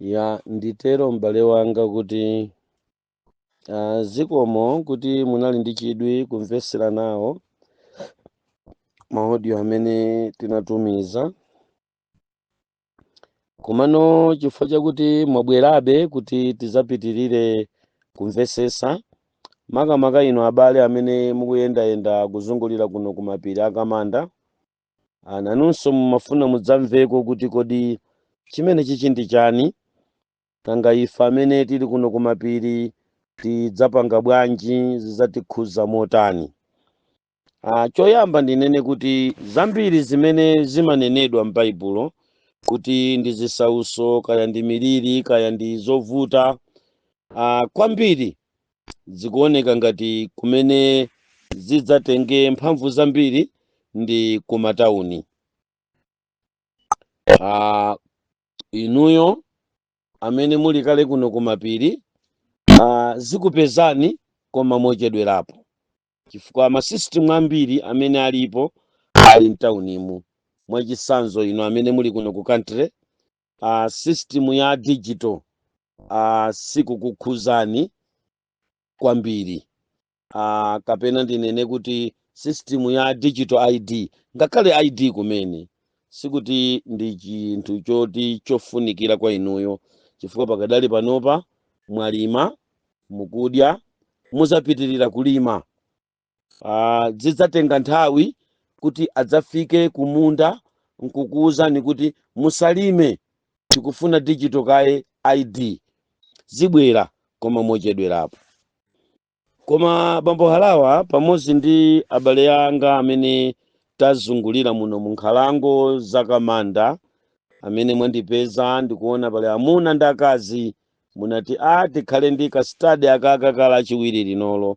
Ya, nditero m'bale wanga kuti zikomo kuti munali ndi chidwi kumvesera nawo ma audio amene tinatumiza. Komano chifukwa chakuti mwabwerabe kuti tizapitirire kumvesesa, makamaka inu abale amene mukuyendayenda kuzungulira kuno kumapiri akamanda, nanunso mumafuna mudzamveko kuti kodi chimene chichi ndi chani, nanga ife amene tili kuno kumapiri tidzapanga bwanji, zidzatikhuza motani? Choyamba ndinene kuti zambiri zimene zimanenedwa m'Baibulo kuti ndi zisauso, kaya ndi miliri, kaya ndi zovuta, kwambiri zikuoneka ngati kumene zidzatenge mphamvu zambiri ndi kumatawuni. Inuyo amene muli kale kuno kumapiri, zikupezani koma mochedwerapo, chifukwa ma system ambiri amene alipo ali mtawunimu. Mwachitsanzo, inu amene muli kuno ku country, system ya digital sikukukhuzani kwambiri, kapena ndinene kuti system ya digital ID, ngakhale ID kumene, sikuti ndi chinthu choti chofunikira kwa inuyo, chifukwa pakadali panopa mwalima, mukudya, muzapitirira kulima. Zidzatenga nthawi kuti adzafike kumunda nkukuwuzani kuti musalime, tikufuna digital kaye ID. Zibwera koma mochedwerapo. Koma bambo Halawa pamodzi ndi abale anga amene tazungulira muno mu nkhalango zakamanda, amene mwandipeza ndikuona pale amuna ndi akazi, munati a tikhale ndi ka study akaka kala chiwiri linolo.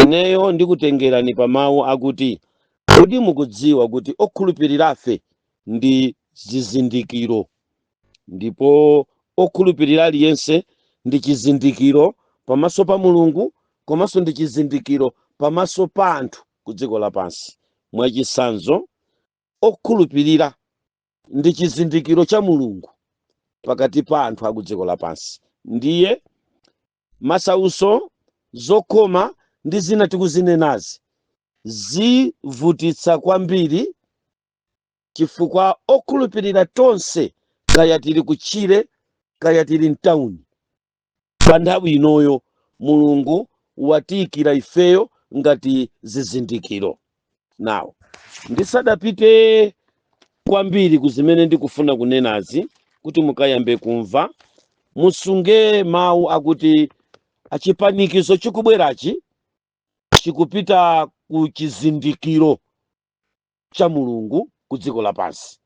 Ineyo ndikutengerani pa mawu akuti, kodi mukudziwa kuti okhulupirirafe ndi zizindikiro, ndipo okhulupirira aliyense ndi chizindikiro pamaso pa Mulungu, komanso ndi chizindikiro pamaso pa anthu ku dziko lapansi? Mwachitsanzo, okhulupirira ndi chizindikiro cha Mulungu pakati pa anthu aku dziko lapansi. Ndiye masauso, zokhoma ndi zina tikuzinenazi zivutitsa kwambiri, chifukwa okhulupirira tonse, kaya tili kutchire, kaya tili mtawuni, pa nthawi inoyo Mulungu watiyikira ifeyo ngati zizindikiro. Nawo ndisadapite kwambiri ku zimene ndikufuna kunenazi, kuti mukayambe kumva, musunge mawu akuti achipanikizo chikubwerachi chikupita ku chizindikiro cha Mulungu ku dziko lapansi,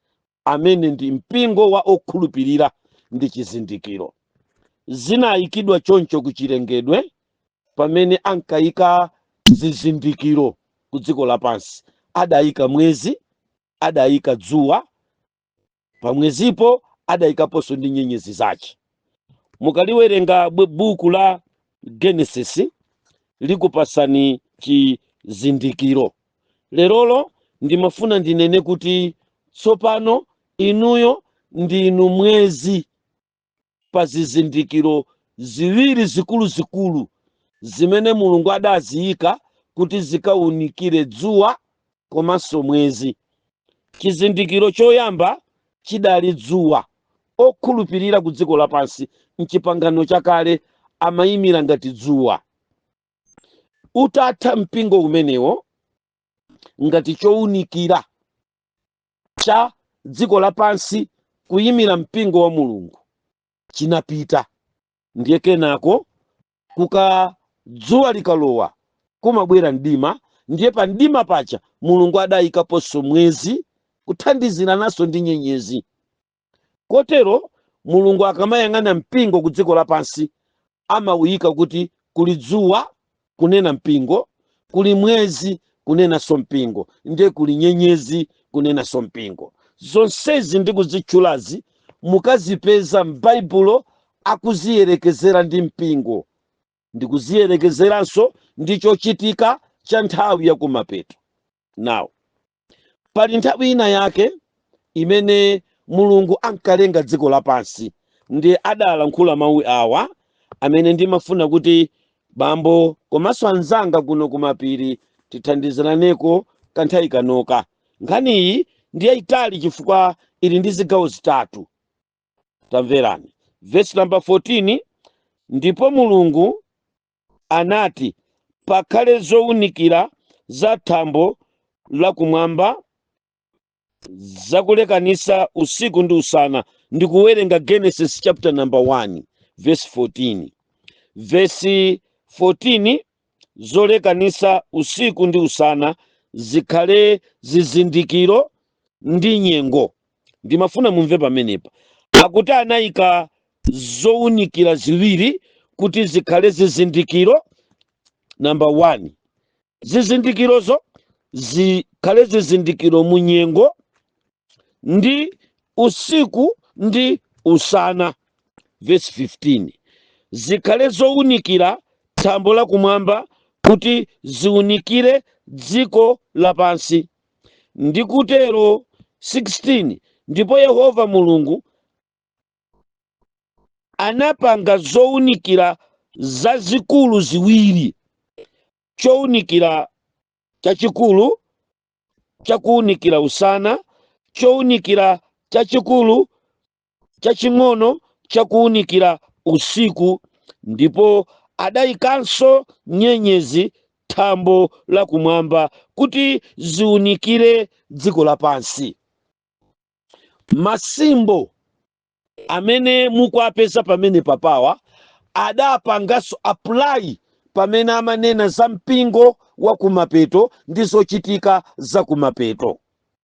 amene ndi mpingo wa okhulupirira ndi chizindikiro. Zinayikidwa choncho ku chilengedwe pamene ankayika zizindikiro ku dziko lapansi. Adayika mwezi, adayika dzuwa, pamwezipo adayikaponso ndi nyenyezi zace. Mukaliwerenga buku la Genesis likupasani chizindikiro. Lerolo ndimafuna ndinene kuti tsopano inuyo ndinu mwezi pa zizindikiro ziwiri zikuluzikulu zimene Mulungu adaziyika kuti zikawunikire dzuwa komanso mwezi. Chizindikiro choyamba chidali dzuwa. Okhulupirira ku dziko lapansi mchipangano chakale amayimira ngati dzuwa. Utatha mpingo umenewo ngati chowunikira cha dziko lapansi, kuyimira mpingo wa Mulungu, chinapita. Ndiye kenako kuka dzuwa likalowa kumabwera mdima. Ndiye pa mdima pacha Mulungu adayikaponso mwezi kuthandizirananso ndi nyenyezi. Kotero Mulungu akamayang'ana mpingo ku dziko lapansi amawuyika kuti kuli dzuwa, kunena mpingo, kuli mwezi, kunenanso mpingo, ndiye kuli nyenyezi, kunenanso mpingo. Zonsezi ndikuzitchulazi mukazipeza m'Baibulo akuziyerekezera ndi mpingo, ndikuziyerekezeranso ndi chochitika cha nthawi yakumapeto. Now, pali nthawi ina yake imene Mulungu ankalenga dziko lapansi. Ndi adalankhula mawu awa amene ndimafuna kuti bambo komanso anzanga kuno kumapiri tithandiziraneko kanthawi kanoka. Nkhaniyi ndi yayitali chifukwa ili ndi zigawo zitatu. Tamverani verse number 14: "Ndipo Mulungu anati, pakhale zowunikira za thambo lakumwamba zakulekanisa usiku ndi usana." Ndikuwerenga Genesis chapter number 1 verse 14. Verse 14: "Zolekanisa usiku ndi usana, zikhale zizindikiro ndi nyengo." Ndimafuna mumve pamenepa akuti anayika zowunikira ziwiri kuti zikhale zizindikiro. Number 1, zizindikirozo zikhale zizindikiro mu nyengo ndi usiku ndi usana. Verse 15: "Zikhale zowunikira thambo lakumwamba kuti ziwunikire dziko lapansi." Ndikutero 16: "Ndipo Yehova Mulungu anapanga zowunikira zazikulu ziwiri, chowunikira chachikulu chakuwunikira usana, chowunikira chachikulu chaching'ono chakuwunikira usiku. Ndipo adayikanso nyenyezi thambo lakumwamba kuti ziwunikire dziko lapansi." Masimbo amene mukuapeza pamene papawa adapanganso apply pamene amanena za mpingo wa kumapeto ndi zochitika za kumapeto.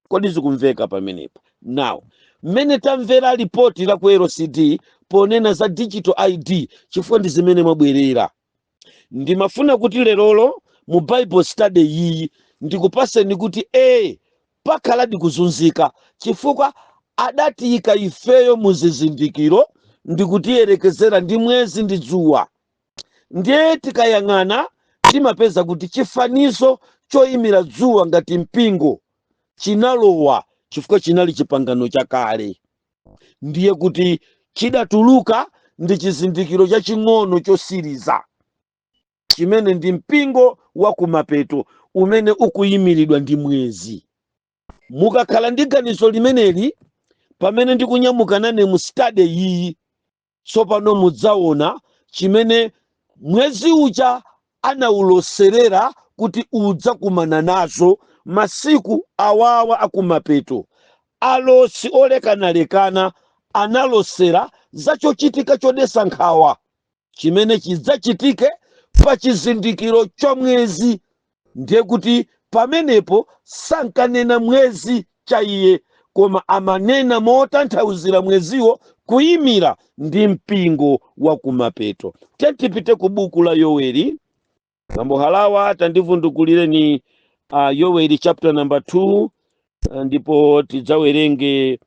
Kodi zikumveka pamenepa? Now, mmene tamvera ripoti la ku LCD ponena za digital ID, chifukwa ndi zimene mwabwerera, ndimafuna kuti lerolo mu Bible study iyi ndikupaseni kuti pakhaladi kuzunzika, chifukwa adatiyika ifeyo mu zizindikiro ndikutiyerekezera ndi mwezi ndi dzuwa. Ndiye tikayang'ana timapeza kuti chifanizo choyimira dzuwa ngati mpingo chinalowa chifukwa chinali chipangano chakale. Ndiye kuti chidatuluka ndi chizindikiro chaching'ono chosiriza chimene ndi mpingo wa kumapeto umene ukuyimiridwa ndi mwezi. Mukakhala ndi ganizo limeneli pamene ndikunyamuka nane mu study iyi tsopano, mudzaona chimene mwezi uja anawuloserera kuti udzakumana nazo masiku awawa akumapeto. Alosi olekanalekana analosera za chochitika chodetsa nkhawa chimene chidzachitike pa chizindikiro cha mwezi. Ndiye kuti pamenepo sankanena mwezi cha iye, koma amanena motanthauzira mweziwo kuyimira ndi mpingo wa kumapeto. Tipite ku buku la Yoweli. Bambo Halawa, tandivundukulireni Yoweli chapter number 2, ndipo tidzawerenge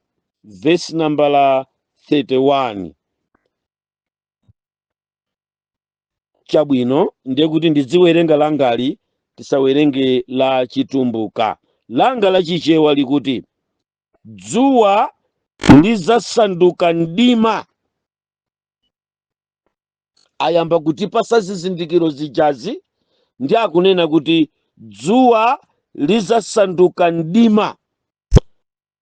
verse number la 31. Chabwino, ndiye kuti ndidziwerenga langali, tisawerenge la Chitumbuka. Langa la Chichewa likuti, "Dzuwa lizasanduka mdima." Ayamba kutipasa zizindikiro zijazi ndi akunena kuti dzuwa lizasanduka mdima.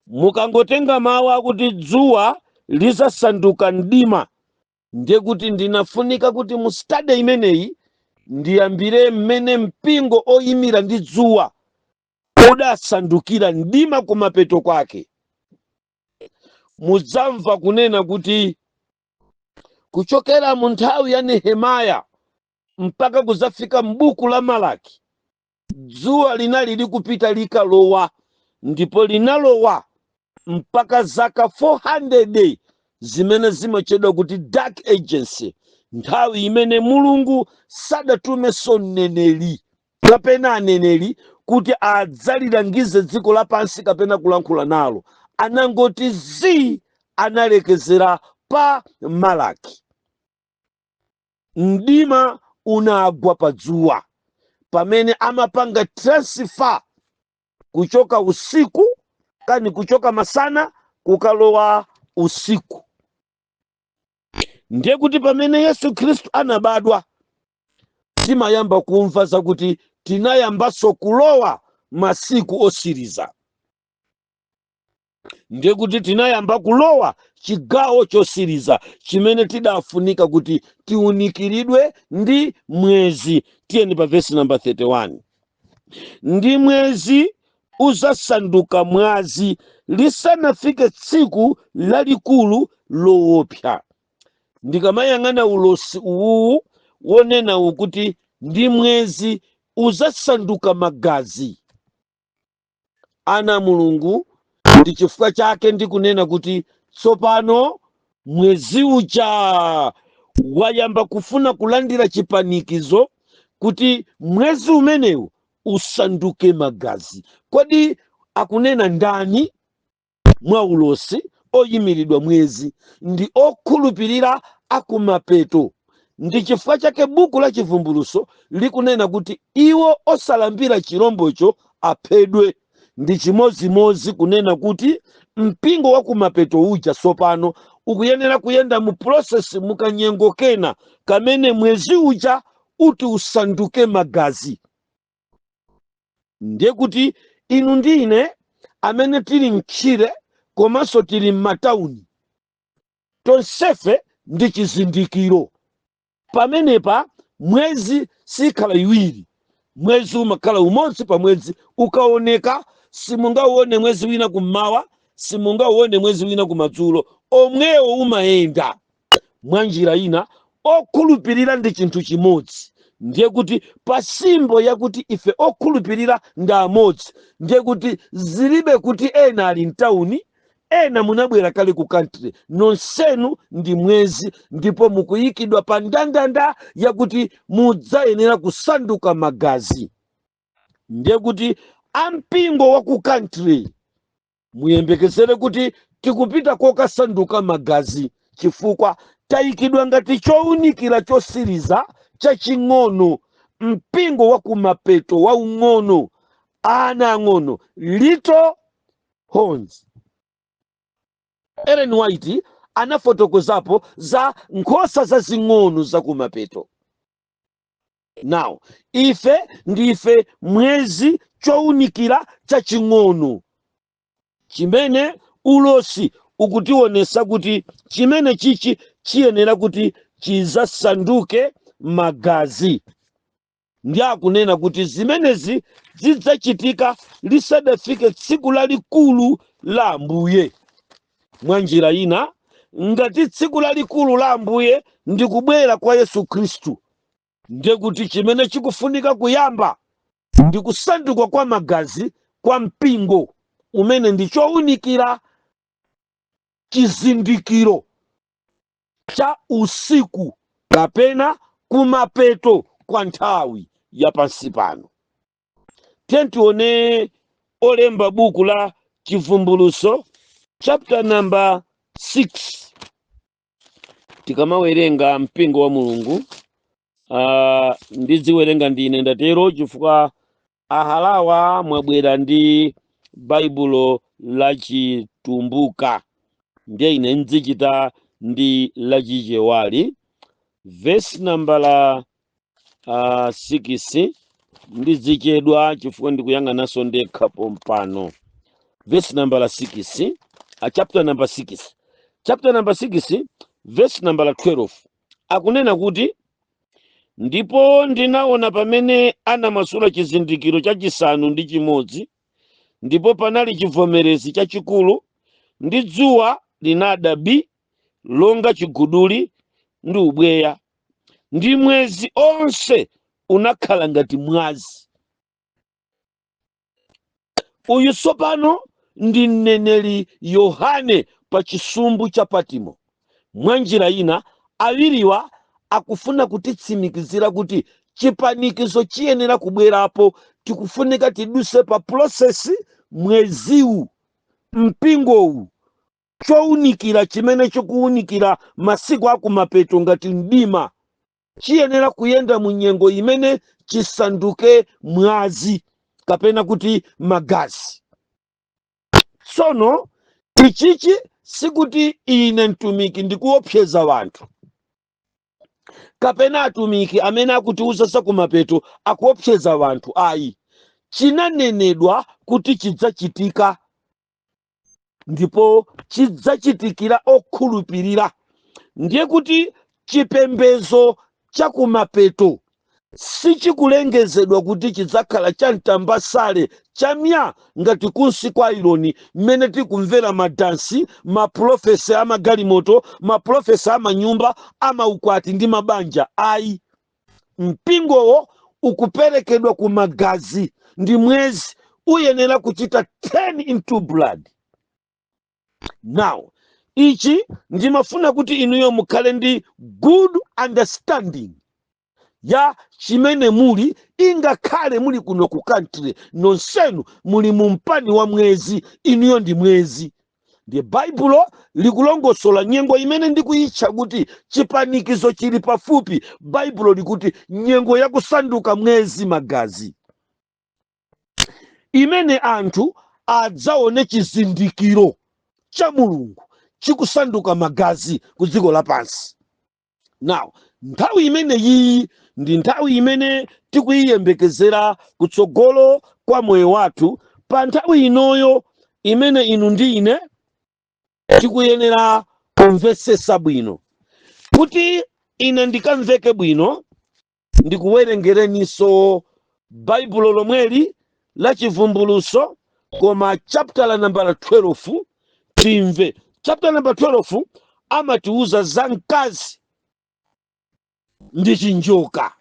Mukangotenga mawu akuti dzuwa lizasanduka mdima, ndiye kuti ndinafunika kuti mu study imeneyi ndiyambire mmene mpingo oyimira ndi dzuwa udasandukira mdima kumapeto kwake. Mudzamva kunena kuti kuchokera mu nthawi ya Nehemaya mpaka kuzafika m'buku la Malaki, dzuwa linali likupita likalowa, ndipo linalowa mpaka zaka 400 zimene zimatchedwa kuti Dark Ages, nthawi imene Mulungu sadatumenso mneneri kapena aneneri kuti adzalilangize dziko lapansi kapena kulankhula nalo. Anangoti zii, analekezera pa Malaki. Mdima unagwa pa dzuwa pamene amapanga transfer kuchoka usiku, kani kuchoka masana kukalowa usiku. Ndiye kuti pamene Yesu Khristu anabadwa, timayamba kumva zakuti tinayambanso kulowa masiku osiriza. Ndiye kuti tinayamba kulowa chigawo chosiriza chimene tidafunika kuti tiunikiridwe ndi mwezi. Tiyeni pa vesi namba 31. Ndi mwezi uzasanduka mwazi lisanafike tsiku lalikulu loopsa. Ndikamayang'ana ulosi uwuwu wonena ukuti ndi mwezi uzasanduka magazi, ana a Mulungu, ndi chifukwa chake ndikunena kuti tsopano mwezi uja wayamba kufuna kulandira chipanikizo kuti mwezi umenewu usanduke magazi. Kodi akunena ndani mwa ulosi oyimiridwa mwezi? Ndi okhulupirira akumapeto. Ndi chifukwa chake buku la Chivumbulutso likunena kuti iwo osalambira chirombocho aphedwe. Ndi chimozimozi kunena kuti mpingo wa kumapeto uja tsopano ukuyenera kuyenda mu process, mukanyengo kena kamene mwezi uja uti usanduke magazi. Ndiye kuti inu ndi ine amene tili mtchire komanso tili m'matawuni, tonsefe ndi chizindikiro. Pamenepa mwezi sikhala iwiri, mwezi umakhala umodzi. Pa mwezi ukaoneka, simungauone mwezi wina kummawa, simungauone mwezi wina kumadzulo, omwewo umayenda. Mwa njira ina, okhulupirira ndi chinthu chimodzi. Ndiye kuti pa symbol yakuti ife okhulupirira ndi amodzi, ndiye kuti zilibe kuti ena ali mtawuni, ena munabwera kale ku country, nonsenu ndi mwezi, ndipo mukuyikidwa pa ndandanda yakuti mudzayenera kusanduka magazi. Ndiye kuti ampingo wa ku country muyembekezere kuti tikupita kokasanduka magazi, chifukwa tayikidwa ngati chowunikira chosiriza chaching'ono, mpingo wa kumapeto waung'ono, ana ang'ono, little horns. Ellen White anafotokozapo za nkhosa zazing'ono zakumapeto. Now ife ndife mwezi, chowunikira chaching'ono chimene ulosi ukutionesa kuti chimene chichi chiyenera kuti chizasanduke magazi. Ndi akunena kuti zimenezi zidzachitika lisadafike tsiku lalikulu la Ambuye. Mwa njira ina, ngati tsiku lalikulu la Ambuye ndi kubwera kwa Yesu Khristu, ndiye kuti chimene chikufunika kuyamba ndi kusanduka kwa magazi kwa mpingo umene ndi chowunikira, chizindikiro cha usiku kapena kumapeto kwa nthawi ya pansi pano. Tiye tione olemba buku la Chivumbulutso chapter number 6. Tikamawerenga, mpingo wa Mulungu, ndidziwerenga ndine, ndatero chifukwa ahalawa mwabwera ndi Baibulo la Chitumbuka, ndiye ine ndzichita ndi Lachichewali. Vesi nambala 6, ndidzichedwa chifukwa ndikuyang'ananso ndekha pompano. Vesi nambala 6, chapter number 6, chapter number 6, verse number 12, akunena kuti, "Ndipo ndinaona pamene anamasula chizindikiro chachisanu ndi chimodzi, ndipo panali chivomerezi chachikulu, ndi dzuwa linada bi longa chiguduli ndi ubweya, ndi mwezi onse unakhala ngati mwazi." Uyu tsopano ndi mneneri Yohane pa chisumbu cha Patimo. Mwa njira ina, awiriwa akufuna kutitsimikizira kuti chipanikizo chiyenera kubwerapo. Tikufunika tiduse pa process. Mweziwu, mpingowu, chowunikira chimene chikuwunikira masiku akumapeto ngati mdima, chiyenera kuyenda mu nyengo imene chisanduke mwazi kapena kuti magazi. Tsono ichichi sikuti ine mtumiki ndikuopseza wanthu. Kapena atumiki amene akutiuza za kumapeto akuopseza wanthu, ayi. Chinanenedwa kuti chidzachitika, ndipo chidzachitikira okhulupirira. Ndiye kuti chipembedzo chakumapeto sichikulengezedwa kuti chidzakhala cha mtambasale, chamya ngati kunsi kwa ironi mmene tikumvera madansi, maprophecy amagalimoto, maprophecy amanyumba, amaukwati ndi mabanja, ayi. Mpingowo ukuperekedwa ku magazi ndi mwezi, uyenera kuchita turn into blood. Now, ichi ndimafuna kuti inuyo mukhale ndi good understanding ya chimene muli. Ingakhale muli kuno ku country, nonsenu muli mu mpani wa mwezi. Inuyo ndi mwezi. Ndiye Baibulo likulongosola nyengo imene ndikuyitcha kuti chipanikizo chili pafupi. Baibulo likuti nyengo yakusanduka mwezi magazi, imene anthu adzaone chizindikiro cha Mulungu chikusanduka magazi ku dziko lapansi. Now, nthawi imene iyi ndi nthawi imene tikuyiyembekezera kutsogolo kwa moyo wathu. Pa nthawi inoyo imene inu ndi ine tikuyenera kumvesesa bwino, kuti ine ndikamveke bwino, ndikuwerengereninso Baibulo lomweli la Chivumbuluso, koma chapter number 12. Timve chapter number 12, amatiuza za mkazi ndi chinjoka.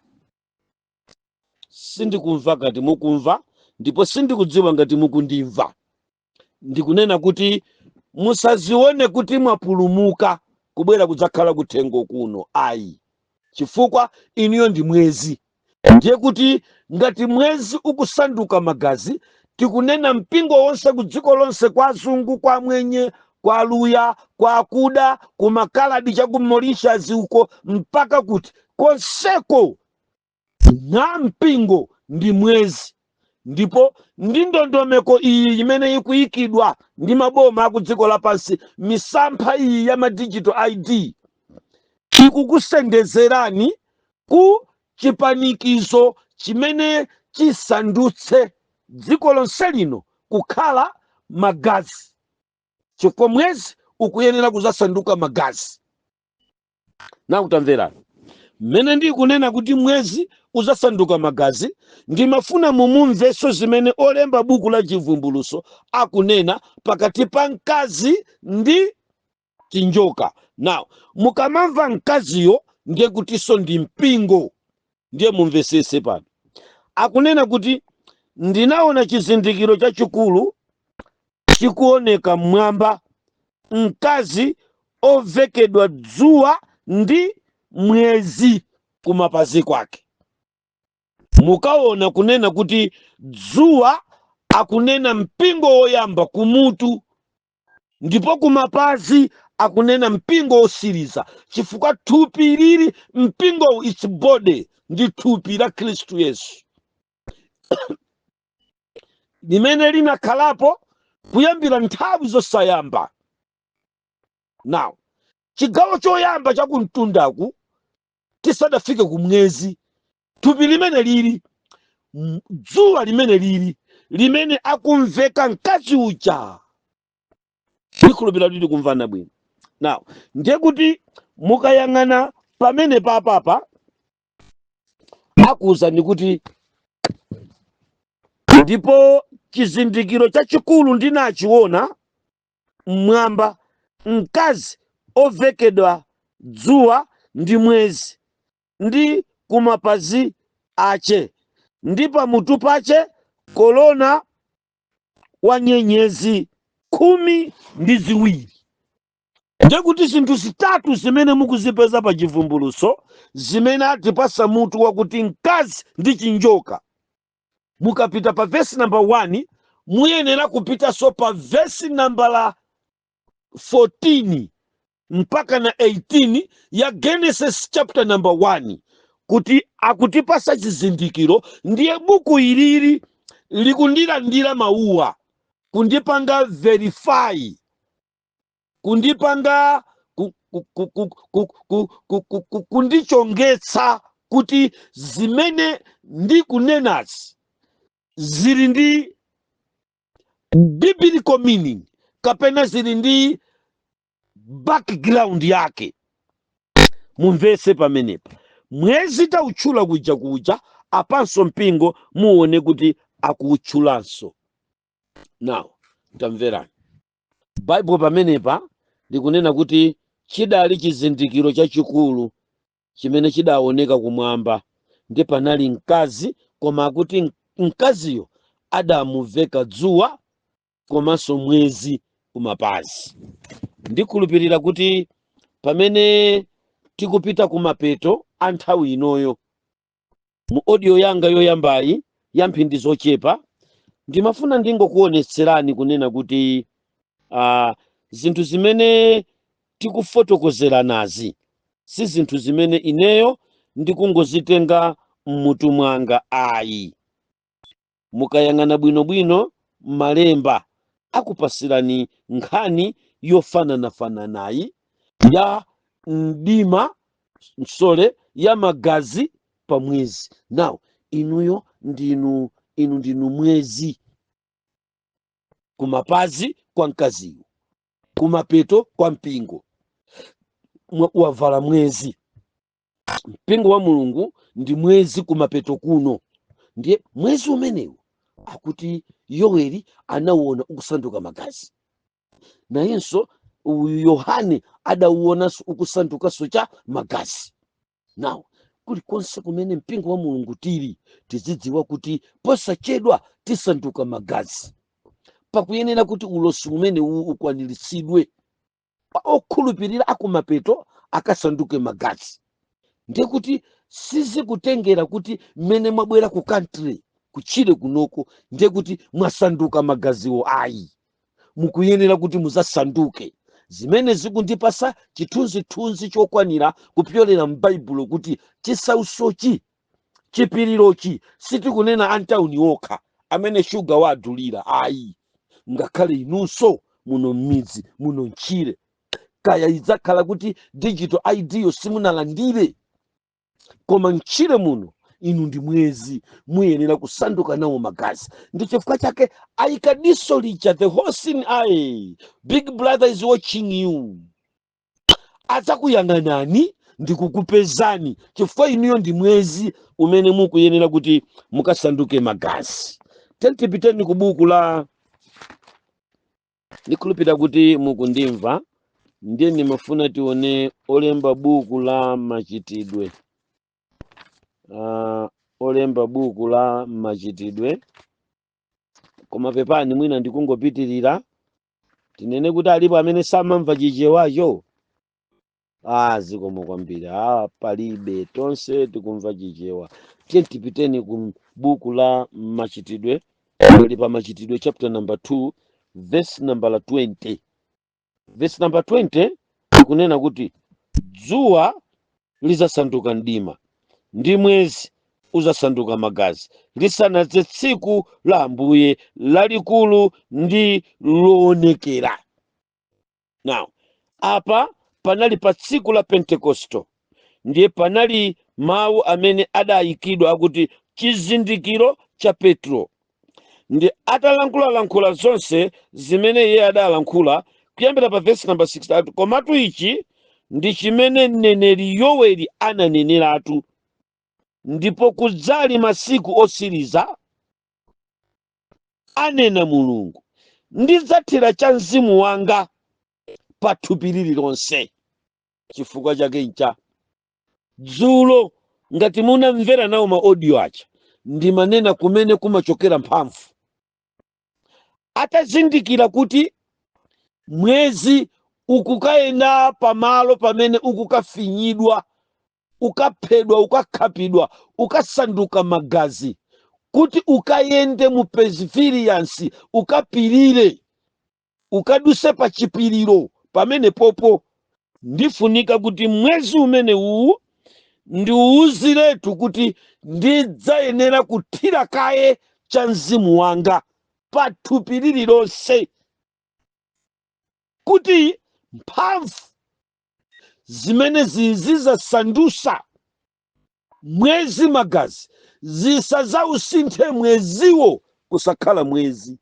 Sindikumva ngati mukumva, ndipo sindikudziwa ngati mukundimva. Ndikunena kuti musazione kuti mwapulumuka kubwera kudzakhala kuthengo kuno, ayi, chifukwa inuyo ndi mwezi. Ndiye kuti ngati mwezi ukusanduka magazi, tikunena mpingo wonse ku dziko lonse, kwa azungu, kwa mwenye, kwa aluya, kwa akuda, ku makaladi cha ku Mauritius uko, mpaka kuti konseko, na mpingo ndi mwezi. Ndipo ndi ndondomeko iyi imene ikuyikidwa ndi maboma aku dziko lapansi, misampha iyi ya ma digital ID ikukusendezerani ku chipanikizo chimene chisandutse dziko lonse lino kukhala magazi, chifukwa mwezi ukuyenera kuzasanduka magazi. Nakutamverani mmene ndikunena kuti mwezi uzasanduka magazi, ndimafuna mumumvenso zimene olemba buku la Chivumbuluso akunena pakati pa mkazi ndi chinjoka. Now, mukamamva mkaziyo, ndiye kutinso ndi mpingo. Ndiye mumvesese pano, akunena kuti ndinaona chizindikiro chachikulu chikuoneka mmwamba, mkazi ovekedwa dzuwa ndi mwezi kumapazi kwake. Mukaona kunena kuti dzuwa, akunena mpingo woyamba kumutu, ndipo kumapazi akunena mpingo wosiriza, chifukwa thupi lili mpingo, its body, ndi thupi la Khristu Yesu limene linakhalapo kuyambira nthawi zosayamba. Now, chigawo choyamba chakumtundaku, tisadafike ku mwezi, thupi limene lili dzuwa limene lili limene akumveka mkazi uja. Ndikhulupirira kuti tikumvana bwino. Now, ndiye kuti mukayang'ana pamene papapa, akuwuzani kuti ndipo chizindikiro chachikulu ndinachiona mmwamba, mkazi ovekedwa dzuwa ndi mwezi ndi kumapazi ache, ndi pamutu pache kolona wa nyenyezi 12. Ndekuti zinthu zitatu zimene mukuzipeza pa Chivumbuluso, zimene atipasa mutu wakuti mkazi ndi chinjoka, mukapita pa vesi namba 1, muyenera kupitanso pa vesi namba la 14 mpaka na 18 ya Genesis chapter number 1, kuti akutipasa chizindikiro. Ndiye buku ilili likundilandira mawuwa, kundipanga verify, kundipanga kundichongetsa kuti zimene ndikunenazi zili ndi biblical meaning kapena zili ndi background yake. Mumvese pamenepa, mwezi tautchula kuja kuja, apanso mpingo muone kuti akuutchulanso. Now tamverani, Baibulo pamenepa likunena kuti chidali chizindikiro chachikulu chimene chidaoneka kumwamba, ndi panali mkazi, koma akuti mkaziyo adamuveka dzuwa komanso mwezi kumapazi. Ndikhulupirira kuti pamene tikupita kumapeto a nthawi inoyo, mu audio yanga yoyambayi ya mphindi zochepa, ndimafuna ndingokuonetserani kunena kuti zinthu zimene tikufotokozeranazi si zinthu zimene ineyo ndikungozitenga mmutu mwanga ayi. Mukayang'ana bwinobwino malemba akupasirani nkhani yofananafananayi ya mdima nsole ya magazi pa mwezi. Now inuyo ndinu, inu ndinu mwezi kumapazi kwa mkaziyo, kumapeto kwa mpingo. Wavala mwezi. Mpingo wa Mulungu ndi mwezi kumapeto kuno. Ndiye mwezi umenewu akuti Yoweli anauona ukusanduka magazi, nayenso uyu Yohane adauonanso ukusandukanso cha magazi. Now kulikonse kumene mpingo wa Mulungu tili, tizidziwa kuti posachedwa tisanduka magazi. Pakuyenera kuti ulosi umene uwu ukwaniritsidwe, okhulupirira akumapeto akasanduke magazi. Ndiye kuti sizikutengera kuti mmene mwabwera ku country, kutchire kunoko, ndiye kuti mwasanduka magaziwo ayi. Mukuyenera kuti muzasanduke. Zimene zikundipasa chithunzithunzi chokwanira kupyolera m'Baibulo kuti chisausochi, chipirirochi, sitikunena antawuni okha amene shuga wadulira ayi, ngakhale inunso muno m'midzi muno mtchire, kaya idzakhala kuti digital ID yo simunalandire, koma mtchire muno inu ndi mwezi, muyenera kusanduka nawo magazi. Ndi chifukwa chake ayika diso lija, the all-seeing eye. Big Brother is watching you, adzakuyang'anani ndi kukupezani, chifukwa inuyo ndi mwezi umene mukuyenera kuti mukasanduke magazi. Tentipiteni ku buku la, ndikhulupirira kuti mukundimva, ndiye ndimafuna tione olemba buku la Machitidwe, olemba buku la Machitidwe. Koma pepani, mwina ndikungopitirira, tinene kuti alipo amene samamva Chichewacho? Ah, zikomo kwambiri. Ah, palibe, tonse tikumva Chichewa. Tiye tipiteni ku buku la Machitidwe, li pa Machitidwe chapter number 2 verse number 20. Verse number 20 ikunena kuti dzuwa lizasanduka mdima ndi mwezi uzasanduka magazi lisanadze tsiku la Ambuye lalikulu ndi loonekera. Now apa panali pa tsiku la Pentekosto, ndiye panali mawu amene adayikidwa akuti chizindikiro cha Petro. Ndi atalankhulalankhula zonse zimene iye adalankhula kuyambira pa verse number 6 ati, "Komatu ichi ndi chimene mneneri Yoweli ananeneratu, ndipo kudzali masiku otsiriza, anena Mulungu, ndidzathira cha mzimu wanga pa thupi lililonse." Chifukwa chake ncha dzulo, ngati munamvera nawo ma audio aja, ndimanena kumene kumachokera mphamvu. Atazindikira kuti mwezi ukukayenda pamalo pamene ukukafinyidwa, ukaphedwa, ukakhapidwa, ukasanduka magazi, kuti ukayende mu perseverance, ukapirire, ukaduse pa chipiriro pamene popo, ndifunika kuti mwezi umene uwu ndiuwuziretu kuti ndidzayenera kuthira kaye cha mzimu wanga pa thupi lililonse, kuti mphamvu Zimene zizasandutsa mwezi magazi, zisazausinthe mweziwo kusakhala mwezi,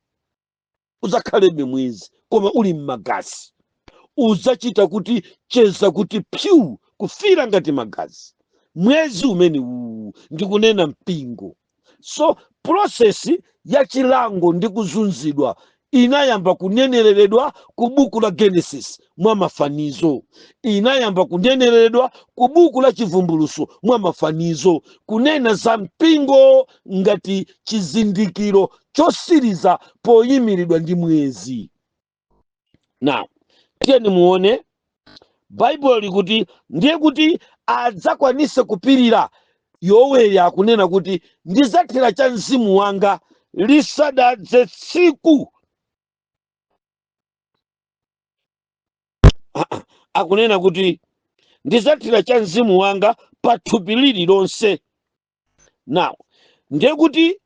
uzakhalebe mwezi koma uli mmagazi, udzachita kuti cheza kuti pyu, kufira ngati magazi mwezi umene uwu, ndikunena mpingo. So process ya chilango ndi kuzunzidwa inayamba kunenereredwa ku buku la Genesis mwa mafanizo, inayamba kunenereredwa ku buku la Chivumbulutso mwa mafanizo, kunena za mpingo ngati chizindikiro chosiriza poyimiridwa ndi mwezi. Now tiyeni muone Baibulo likuti ndiye kuti adzakwanise kupirira. Yoweli akunena kuti ndidzathira cha mzimu wanga lisadadze tsiku. Akunena kuti ndidzathira cha mzimu wanga pa thupi lililonse. Now ndiye kuti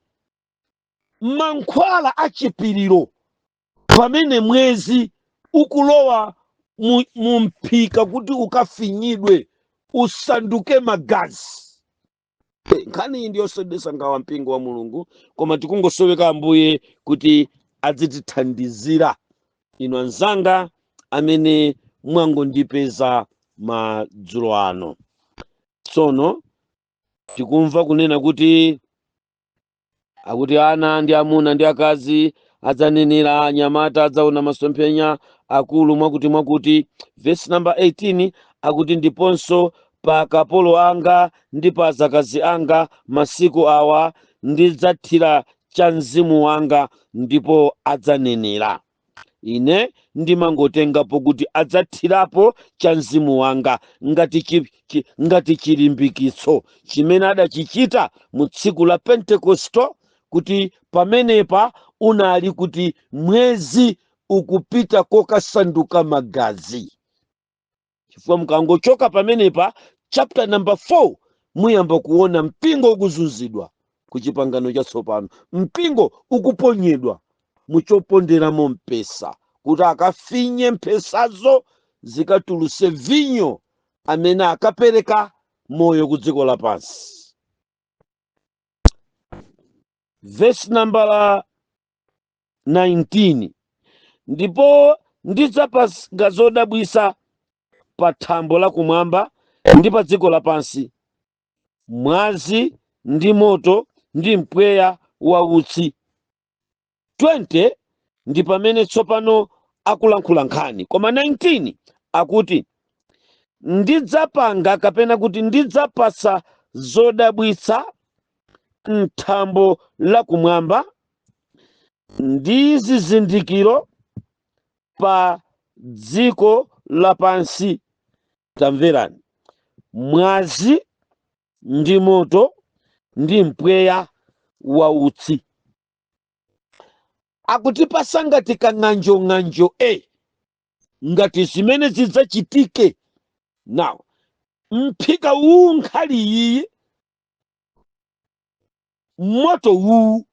mankhwala achipiriro pamene mwezi ukulowa mu mphika kuti ukafinyidwe usanduke magazi. Nkhani iyi ndiyodetsa nkhawa mpingo wa Mulungu, koma tikungosoweka Ambuye kuti adzitithandizira. Inu anzanga amene mwangondipeza madzulo ano, tsono tikumva kunena kuti akuti ana ndi amuna ndi akazi adzanenera, anyamata adzaona masomphenya, akulu mwakuti mwakuti. Verse number 18 akuti ndiponso pa akapolo anga ndi pa azakazi anga masiku awa ndidzathira cha mzimu wanga ndipo adzanenera. Ine ndimangotengapo kuti adzathirapo cha mzimu wanga ngati chilimbikitso chimene adachichita mu tsiku la Pentekosto, kuti pamenepa unali kuti mwezi ukupita kokasanduka magazi. Chifukwa mukangochoka pamenepa chapter number 4 muyamba kuona mpingo ukuzunzidwa ku chipangano chatsopano, mpingo ukuponyedwa muchoponderamo mpesa kuti akafinye mphesazo zikatuluse vinyo amene akapereka moyo ku dziko lapansi. Verse number 19, ndipo ndidzapanga zodabwitsa pa thambo lakumwamba ndi pa dziko lapansi, mwazi ndi moto ndi mpweya wa utsi. 20 ndi pamene tsopano akulankhula nkhani, koma 19 akuti ndidzapanga kapena kuti ndidzapasa zodabwitsa mthambo lakumwamba ndi zizindikiro pa dziko lapansi. Tamverani, mwazi ndi moto ndi mpweya wa utsi. Akutipasa ngati kang'anjong'anjo ngati zimene zidzachitike. Now mphika uwu, nkhali iyi, moto uwu,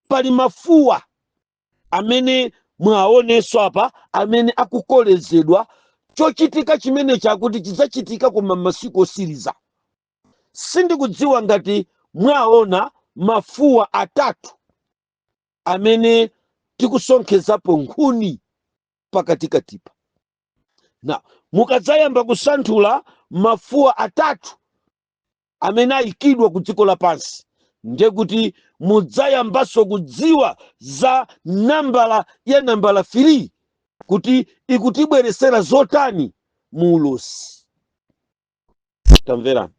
pali mafuwa amene mwaonenso apa amene akukolezedwa. Chochitika chimene chakuti chidzachitika koma masiku osiriza. Sindikudziwa ngati mwaona mafuwa atatu amene tikusonkhezapo nkhuni pakatikatipa. Na mukadzayamba kusanthula mafuwa atatu amene ayikidwa ku dziko lapansi, ndiye kuti mudzayambanso kudziwa za nambala ya nambala 3 kuti ikutibweresera zotani mu ulosi. Tamverani,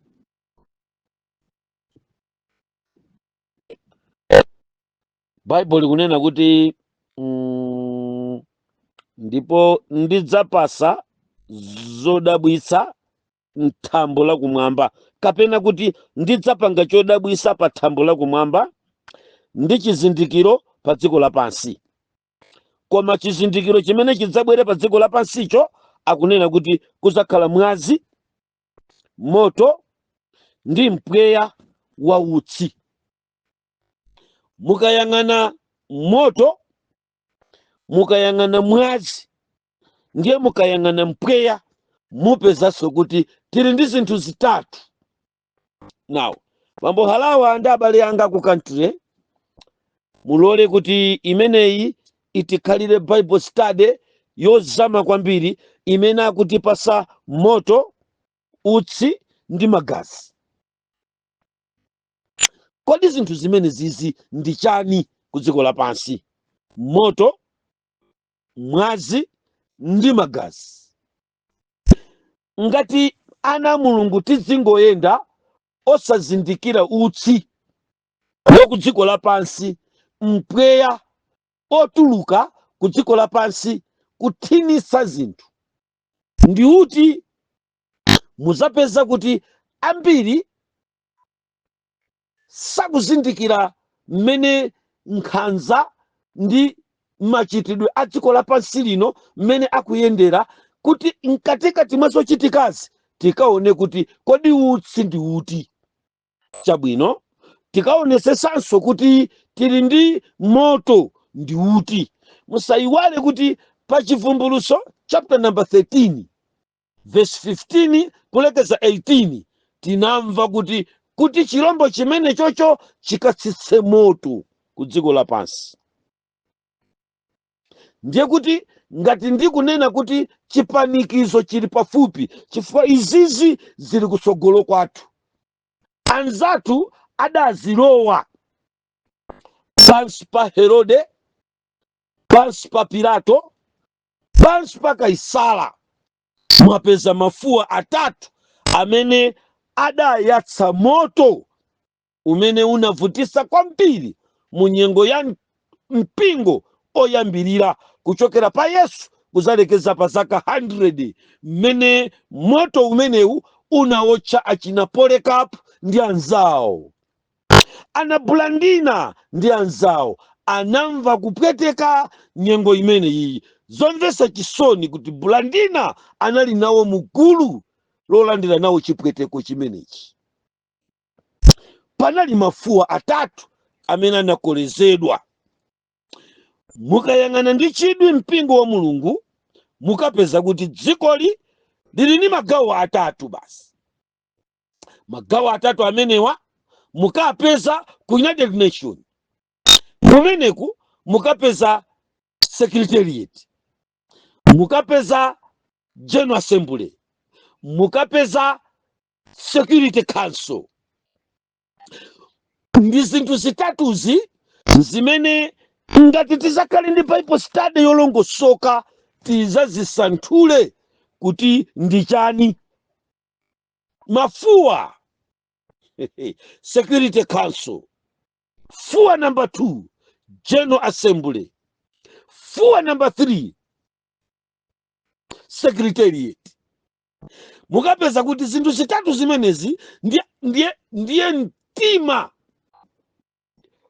Baibulo likunena kuti ndipo ndidzapasa zodabwitsa mthambo lakumwamba, kapena kuti ndidzapanga chodabwitsa pa thambo lakumwamba ndi chizindikiro pa dziko lapansi. Koma chizindikiro chimene chidzabwere pa dziko lapansicho akunena kuti kudzakhala mwazi, moto ndi mpweya wa utsi. Mukayang'ana moto, mukayang'ana mwazi, ndiye mukayang'ana mpweya. Mupezanso kuti tili ndi zinthu zitatu. Now, bambo Halawa ndi abale anga ku country, mulole kuti imeneyi itikhalire Bible study yozama kwambiri imene akutipasa moto, utsi ndi magazi. Kodi zinthu zimene zizi ndi chani ku dziko lapansi? Moto, mwazi ndi magazi. Ngati ana a Mulungu tizingoyenda osazindikira utsi wa ku dziko lapansi, mpweya otuluka ku dziko lapansi kuthinitsa zinthu ndi uti, muzapeza kuti ambiri sakuzindikira mmene nkhanza ndi machitidwe a dziko lapansi lino mmene akuyendera, kuti mkatikati mwa zochitikazi tikaone kuti kodi utsi ndi uti. Chabwino, tikaonesesanso kuti tili ndi moto ndi uti. Musayiwale kuti pa Chivumbulutso chapter number 13 verse 15 kulekeza 18 tinamva kuti chirombo chimene chocho chikatsitse moto ku dziko lapansi. Ndiye kuti ngati ndikunena kuti chipanikizo chili pafupi, chifukwa izizi zili kutsogolo kwathu, anzathu adazilowa pansi pa Herode, pansi pa Pilato, pansi pa Kaisala. Mwapeza mafuwa atatu amene adayatsa moto umene unavutisa kwambiri mu nyengo ya mpingo oyambirira, kuchokera pa Yesu kuzalekeza pa zaka 100, mmene moto umenewu unawotcha achina Polycarp ndi anzawo, ana Blandina ndi anzawo anamva kupweteka nyengo imene iyi. Zomvetsa chisoni kuti Blandina anali nawo mugulu lolandira nawo chipweteko chimenechi. Panali mafuwa atatu amene anakolezedwa. Mukayang'ana ndi chidwi mpingo wa Mulungu, mukapeza kuti dzikoli lili ndi magawo atatu basi. Magawo atatu amenewa mukapeza ku United Nation. Kumeneku mukapeza Secretariat, mukapeza General Assembly, mukapeza Security Council. Ndi zinthu zitatuzi zimene ngati tizakhale ndi Bible study yolongosoka tizazisanthule kuti ndi chani. Mafuwa: Security Council, fuwa number 2 General Assembly, fuwa number 3 Secretariat. Mukapeza kuti zinthu zitatu zimenezi ndiye mtima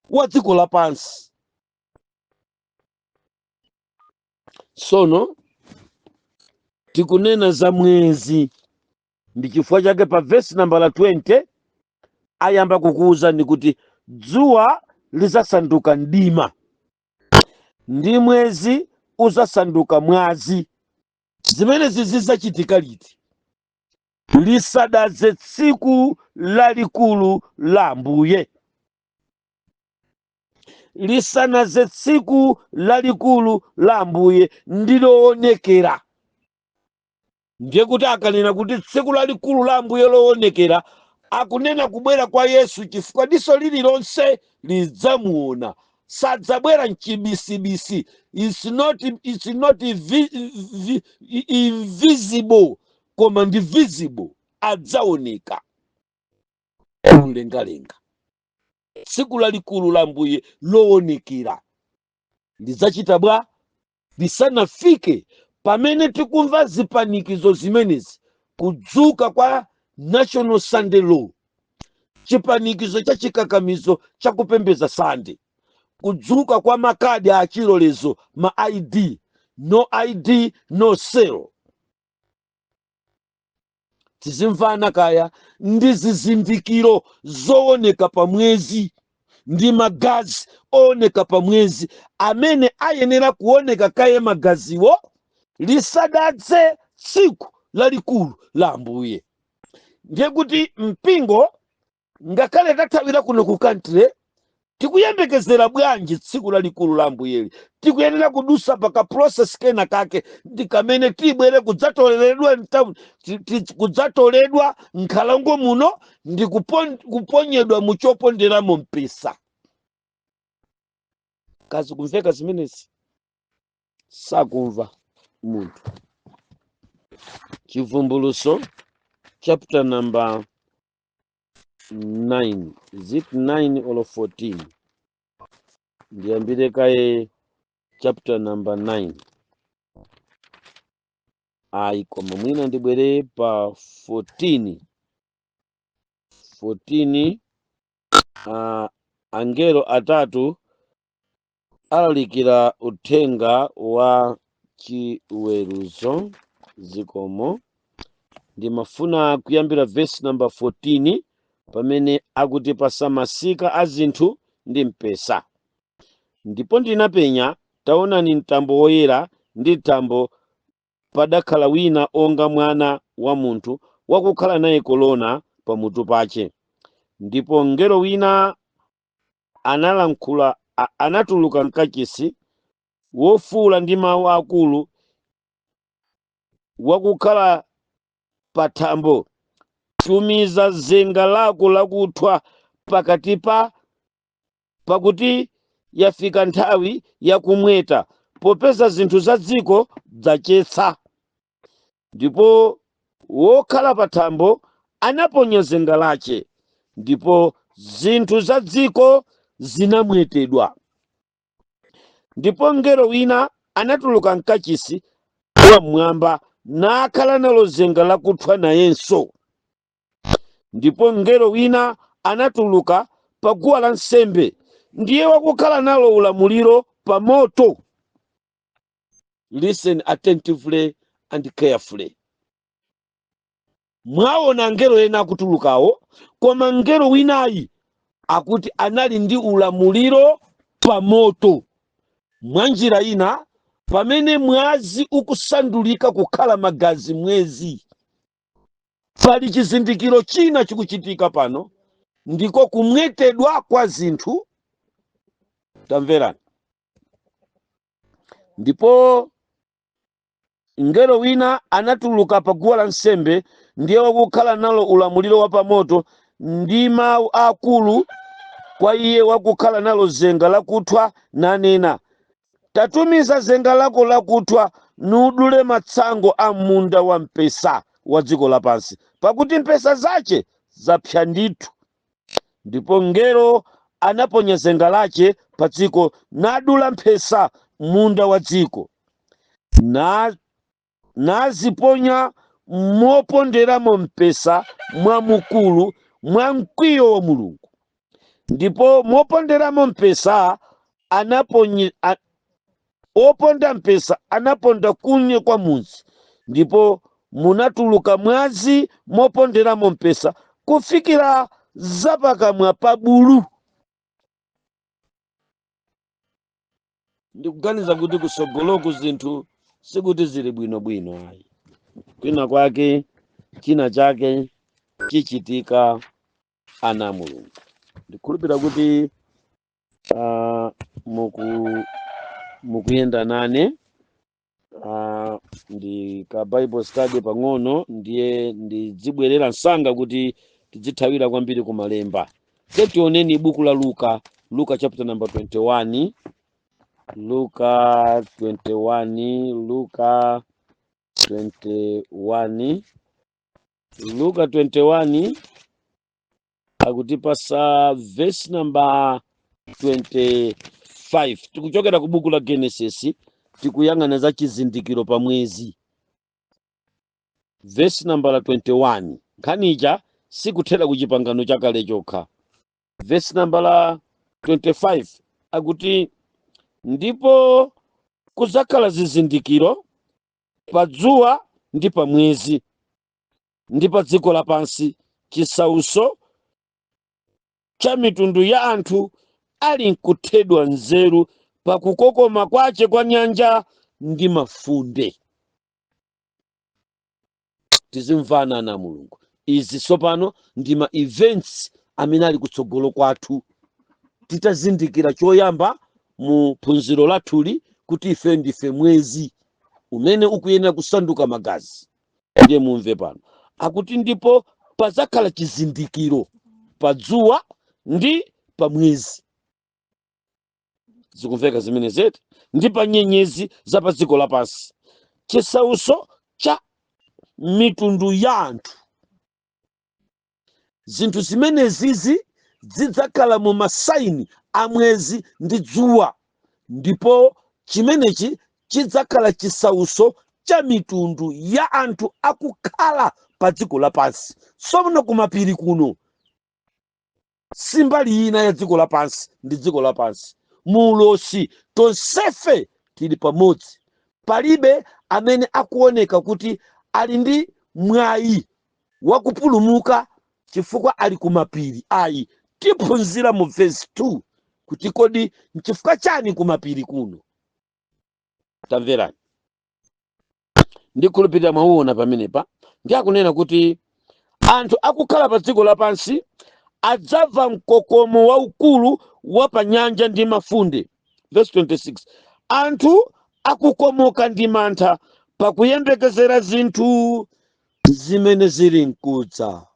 wa dziko lapansi. Sono tikunena za mwezi, ndi chifukwa chake pa vesi nambala 20 ayamba kukuwuzani kuti dzuwa lizasanduka mdima ndi mwezi uzasanduka mwazi. Zimenezi zidzachitika liti? Lisadadze tsiku lalikulu la Ambuye. Lisanadze tsiku lalikulu la Ambuye ndiloonekera. Ndiye kuti akanena kuti tsiku lalikulu la Ambuye loonekera, akunena kubwera kwa Yesu, chifukwa diso lililonse lidzamuona. Sadzabwera mchibisibisi. It's not invisible, koma ndi visible. Adzaoneka mlengalenga. Tsiku lalikulu la Ambuye loonekera lidzachita bwa? Lisanafike, pamene tikumva zipanikizo zimenezi, kudzuka kwa National Sunday Law, chipanikizo cha chikakamizo chakupembedza Sunday, kudzuka kwa makadi a chilolezo, ma ID, no ID no sale, tizimvana kaya, ndi zizindikiro zooneka pa mwezi ndi magazi ooneka pa mwezi amene ayenera kuoneka kaye magaziwo lisadadze tsiku. lalikulu la Ambuye. Ndiye kuti mpingo, ngakhale tathawira kuno ku country, tikuyembekezera bwanji tsiku lalikulu la Ambuyeli? Tikuyenera kudusa paka process kena kake, ndi kamene tibwere kudzatoleredwa kudzatoledwa nkhalango muno ndi kuponyedwa muchoponderamo mpesa. Kazi kumveka zimenezi? Sakumva munthu. Chivumbuluso chapter number 9, is it 9 or 14? Ndiyambire kaye chapter number 9. Ayi, koma mwina ndibwere pa 14. 14, angelo atatu alalikira uthenga wa chiweruzo. Zikomo. Ndimafuna kuyambira verse number 14, pamene akuti pasamasika a zinthu ndi mpesa. Ndipo ndinapenya, taonani, mtambo woyera, ndi mtambo padakhala wina onga mwana wa munthu, wakukhala naye kolona pamutu pache. Ndipo mngelo wina analankhula, anatuluka mkachisi, wofuwula ndi mawu akulu wakukhala pa thambo: "Tumiza zenga lako lakuthwa pakati pa, pakuti yafika nthawi yakumweta, popeza zinthu za dziko zachetsa." Ndipo wokhala pa thambo anaponya zenga lache, ndipo zinthu za dziko zinamwetedwa. Ndipo mngelo wina anatuluka mkachisi wamwamba, nakhala nalo zenga lakuthwa nayenso. Ndipo mngelo wina anatuluka pa guwa lansembe, ndiye wakukhala nalo ulamuliro pa moto. Listen attentively and carefully. Mwaona angelo ena akutulukawo, koma mngelo winayi akuti anali ndi ulamuliro pa moto. Mwa njira ina, pamene mwazi ukusandulika kukhala magazi mwezi, pali chizindikiro china chikuchitika pano, ndiko kumwetedwa kwa zinthu. Tamverani. Ndipo mngelo wina anatuluka pa guwa lansembe, ndiye wakukhala nalo ulamuliro wa pamoto, ndi mawu akulu kwa iye wakukhala nalo zenga lakuthwa, nanena: "Tatumiza zenga lako lakuthwa, nudule matsango a munda wa mpesa wa dziko lapansi, pakuti mpesa zace zapsa ndithu." Ndipo mngelo anaponya zenga lace pa dziko, nadula mphesa munda wa dziko, naziponya moponderamo mpesa mwamukulu mwa mkwiyo wa Mulungu. Ndipo moponderamo mpesa anaponya oponda mpesa anaponda kunye kwa mudzi, ndipo munatuluka mwazi moponderamo mpesa kufikira zapakamwa pa bulu. Ndikuganiza kuti kusogoloku zinthu sikuti zili bwinobwino ayi. Kwina kwake china chake chichitika, ana a Mulungu. Ndikhulupira kuti mukuyenda nane. Ndi ka Bible study pang'ono, ndiye ndidzibwerera msanga kuti tidzithawira kwambiri ku malemba. Tioneni buku la Luka, Luka chapter number 21, Luka 21, Luka 21, Luka 21 akutipasa verse number 25. Tikuchokera ku buku la Genesis, tikuyang'ana za chizindikiro pa mwezi. Verse number 21, nkhanicha sikuthera ku Chipangano Chakale chokha. Verse number 25 akuti, "Ndipo kuzakhala zizindikiro pa dzuwa ndi pa mwezi ndi pa dziko lapansi, chisauso cha mitundu ya anthu ali nkuthedwa nzeru pakukokoma kwace kwa nyanja ndi mafunde." Tizimvana na Mulungu. Izi tsopano ndi ma events amene ali kutsogolo kwathu, titazindikira choyamba mu phunziro lathuli kuti ife ndife mwezi umene ukuyenera kusanduka magazi. Ndiye mumve pano, akuti ndipo pazakhala chizindikiro pa dzuwa ndi pa mwezi. Zikumveka zimene zeti? Ndi pa nyenyezi za pa dziko lapansi, chisautso cha mitundu ya anthu. Zinthu zimenezizi zidzakhala mu ma sign a mwezi ndi dzuwa, ndipo chimenechi chidzakhala chisautso cha mitundu ya anthu akukhala pa dziko lapansi. Somuno kumapiri kuno si mbali ina ya dziko lapansi, ndi dziko lapansi. Mulosi tonsefe tili pamodzi. Palibe amene akuoneka kuti ali ndi mwayi wakupulumuka chifukwa ali kumapiri, ayi. Tiphunzira mu verse 2 kuti kodi nchifukwa chani kumapiri kuno. Tamverani, ndikhulupirira mwauona pamenepa. Ndi akunena kuti anthu akukhala pa dziko lapansi adzamva mkokomo waukulu wa pa nyanja ndi mafunde. Verse 26, anthu akukomoka ndi mantha pakuyembekezera zinthu zimene zili mkudza.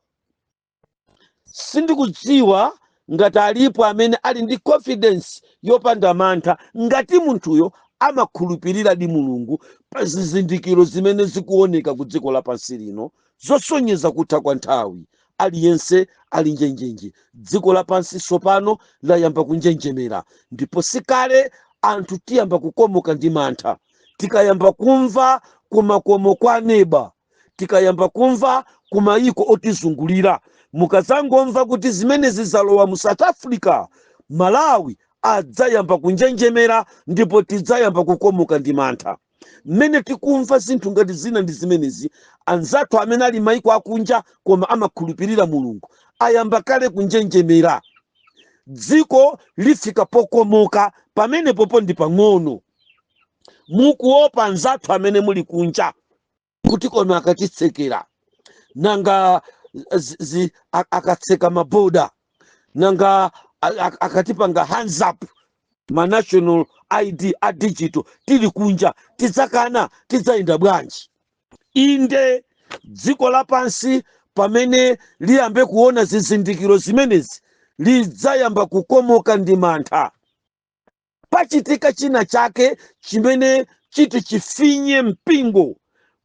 Sindikudziwa ngati alipo amene ali ndi confidence yopanda mantha, ngati munthuyo amakhulupirira di Mulungu pa zizindikiro zimene zikuoneka ku dziko lapansi lino zosonyeza kutha kwa nthawi. Aliyense ali njenjenje. Dziko lapansi tsopano layamba kunjenjemera, ndipo sikale anthu tiyamba kukomoka ndi mantha tikayamba kumva kumakomo kwa neba, tikayamba kumva kumayiko otizungulira. Mukazangomva kuti zimenezi zalowa mu South Africa, Malawi adzayamba kunjenjemera ndipo tidzayamba kukomoka ndi mantha mmene tikumva zinthu ngati zina ndi zimenezi. Anzathu amene ali maiko akunja koma amakhulupirira Mulungu ayamba kale kunjenjemera. Dziko lifika pokomoka pamene popo ndi pang'ono. Mukuopa anzathu amene muli kunja kuti koma akatitsekera nanga, akatseka maboda nanga, akatipanga hands up ma national ID a digital tili kunja, tidzakana tidzayenda bwanji? Inde, dziko lapansi pamene liyambe kuona zizindikiro zimenezi lidzayamba kukomoka ndi mantha. Pachitika china chake chimene chiti chifinye mpingo.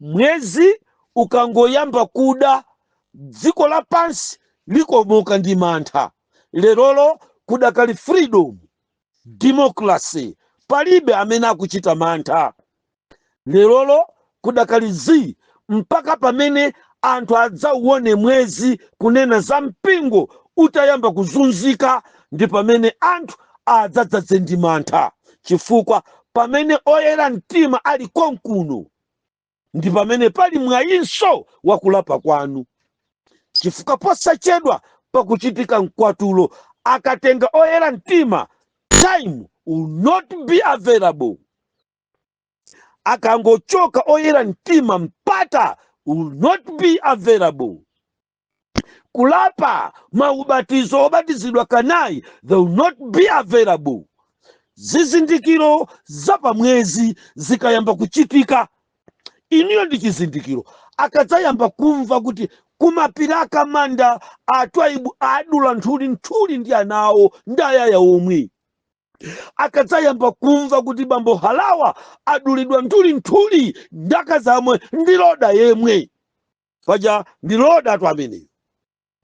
Mwezi ukangoyamba kuda, dziko lapansi likomoka ndi mantha. Lerolo kudakali freedom, democracy, palibe amene akuchita mantha. Lerolo kudakali zi, mpaka pamene anthu adzauone mwezi, kunena za mpingo, utayamba kuzunzika, ndi pamene anthu adzadzaze ndi mantha, chifukwa pamene oyera mtima ali konkuno ndi pamene pali mwayinso wakulapa kwanu, chifukwa posachedwa pakuchitika mkwatulo. Akatenga oyera mtima, time will not be available. Akangochoka oyera mtima, mpata will not be available kulapa. Maubatizo obatizidwa kanayi, they will not be available. Zizindikiro zapamwezi zikayamba kuchitika, iniyo ndi chizindikiro. Akadzayamba kumva kuti kumapiri akamanda atwaibu adula nthuli nthuli ndi anawo ndi ayaya omwe, akadzayamba kumva kuti bambo Halawa adulidwa nthuli nthuli ndakazamwe ndi loda yemwe, paja ndi loda tu ameneyo,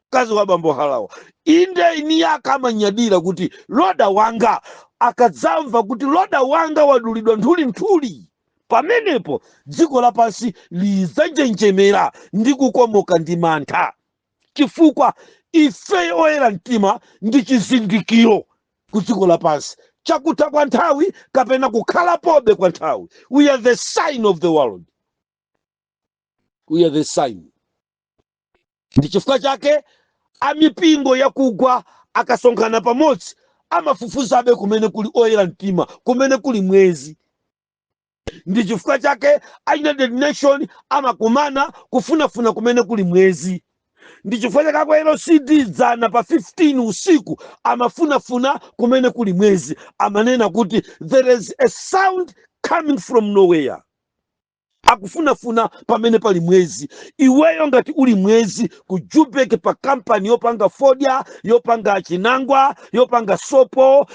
mkazi wa bambo Halawa. Inde, ini akamanyadira kuti loda wanga. Akadzamva kuti loda wanga wadulidwa nthuli nthuli, pamenepo dziko lapansi lidzanjenjemera ndi kukomoka ndi mantha, chifukwa ife oyera mtima ndi chizindikiro ku dziko lapansi chakutha kwa nthawi kapena kukhalapobe kwa nthawi. We are the sign of the world, we are the sign. Ndi chifukwa chake amipingo yakugwa akasonkhana pamodzi amafufuzabe kumene kuli oyera mtima, kumene kuli mwezi. Ndi chifukwa chake a United Nation amakumana kufunafuna kumene kuli mwezi. Ndi chifukwa chake aku LCD dzana pa 15 usiku amafunafuna kumene kuli mwezi. Amanena kuti there is a sound coming from nowhere. Akufunafuna pamene pali mwezi. Iweyo ngati uli mwezi ku Jubek, pa kampani yopanga fodya, yopanga chinangwa, yopanga sopo,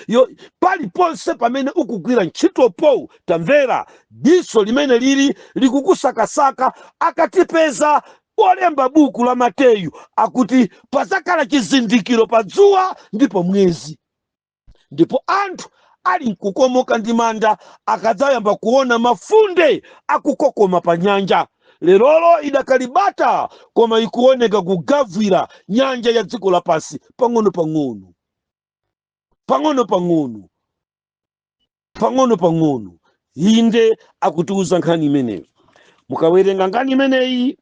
paliponse pamene ukugwira ntchitopo, tamvera, diso limene lili likukusakasaka. Akatipeza, olemba buku la Mateyu akuti pazakhala chizindikiro pa dzuwa ndipo mwezi, ndipo anthu ali nkukomoka ndi mantha akadzayamba kuona mafunde akukokoma pa nyanja. Lerolo idakalibata, koma ikuoneka kugavwira nyanja ya dziko lapansi pang'ono pang'ono, pang'ono pang'ono, pang'ono pang'ono. Inde, akutiuza nkhani imeneyo. Mukawerenga nkhani imeneyi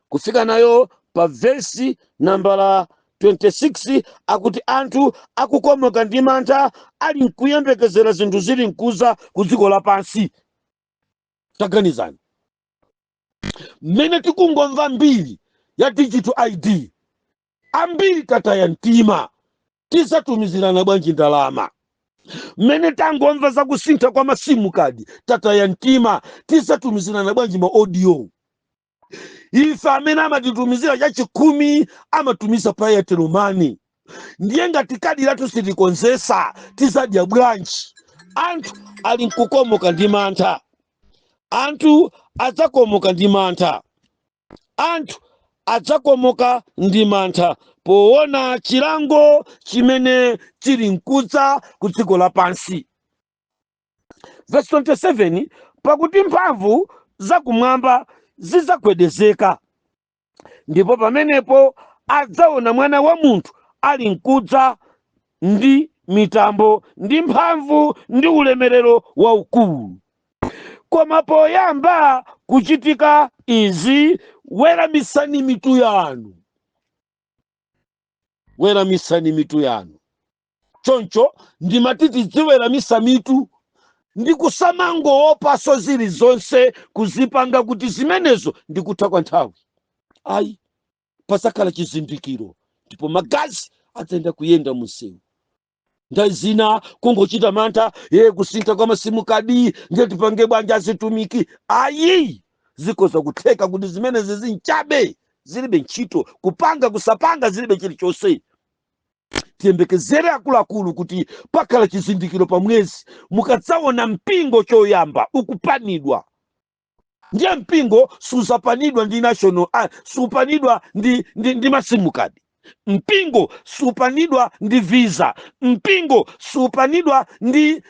kufika nayo pa vesi nambala 26, akuti anthu akukomoka ndi mantha ali nkuyembekezera zinthu zili nkuza ku dziko lapansi. Taganizani, mmene tikungomva mbiri ya digital ID, ambiri tataya mtima. Tizatumizirana bwanji ndalama? Mmene tangomva za kusintha kwa ma SIM card, tataya mtima. Tizatumizirana bwanji ma audio? Ife amene amatitumizira chachikhumi amatumiza pa Airtel Money. Ndiye ngati kadi lathu sitikonzesa, tizadya bwanji? Anthu ali nkukomoka ndi mantha. Anthu adzakomoka ndi mantha. Anthu adzakomoka ndi mantha poona chilango chimene chili nkudza ku dziko lapansi. Verse 27: pakuti mphamvu zakumwamba zidzagwedezeka, ndipo pamenepo adzaona Mwana wa Munthu ali nkudza ndi mitambo, ndi mphamvu ndi ulemerero waukulu. Koma poyamba kuchitika izi, weramisani mitu yanu, weramisani mitu yanu. Choncho ndimati tidziweramisa mitu ndi kusamangoopaso zilizonse kuzipanga kuti zimenezo ndikutha kwa nthawi. Ayi, pasakhala chizindikiro ndipo magazi adzayenda kuyenda munsewu. Nthawi zina kungochita mantha ye kusintha kwa ma SIM card, ndiye tipange bwanji azitumiki? Ayi, zikhoza kutheka kuti zimenezi zinchabe, zilibe ntchito. Kupanga, kusapanga, zilibe chilichonse. Tiyembekezere akuluakulu kuti pakhala chizindikiro pa mwezi. Mukadzaona mpingo choyamba ukupanidwa, ndiye mpingo suzapanidwa ndi national, supanidwa ndi ma SIM card. Mpingo supanidwa ndi Visa. Mpingo supanidwa ndi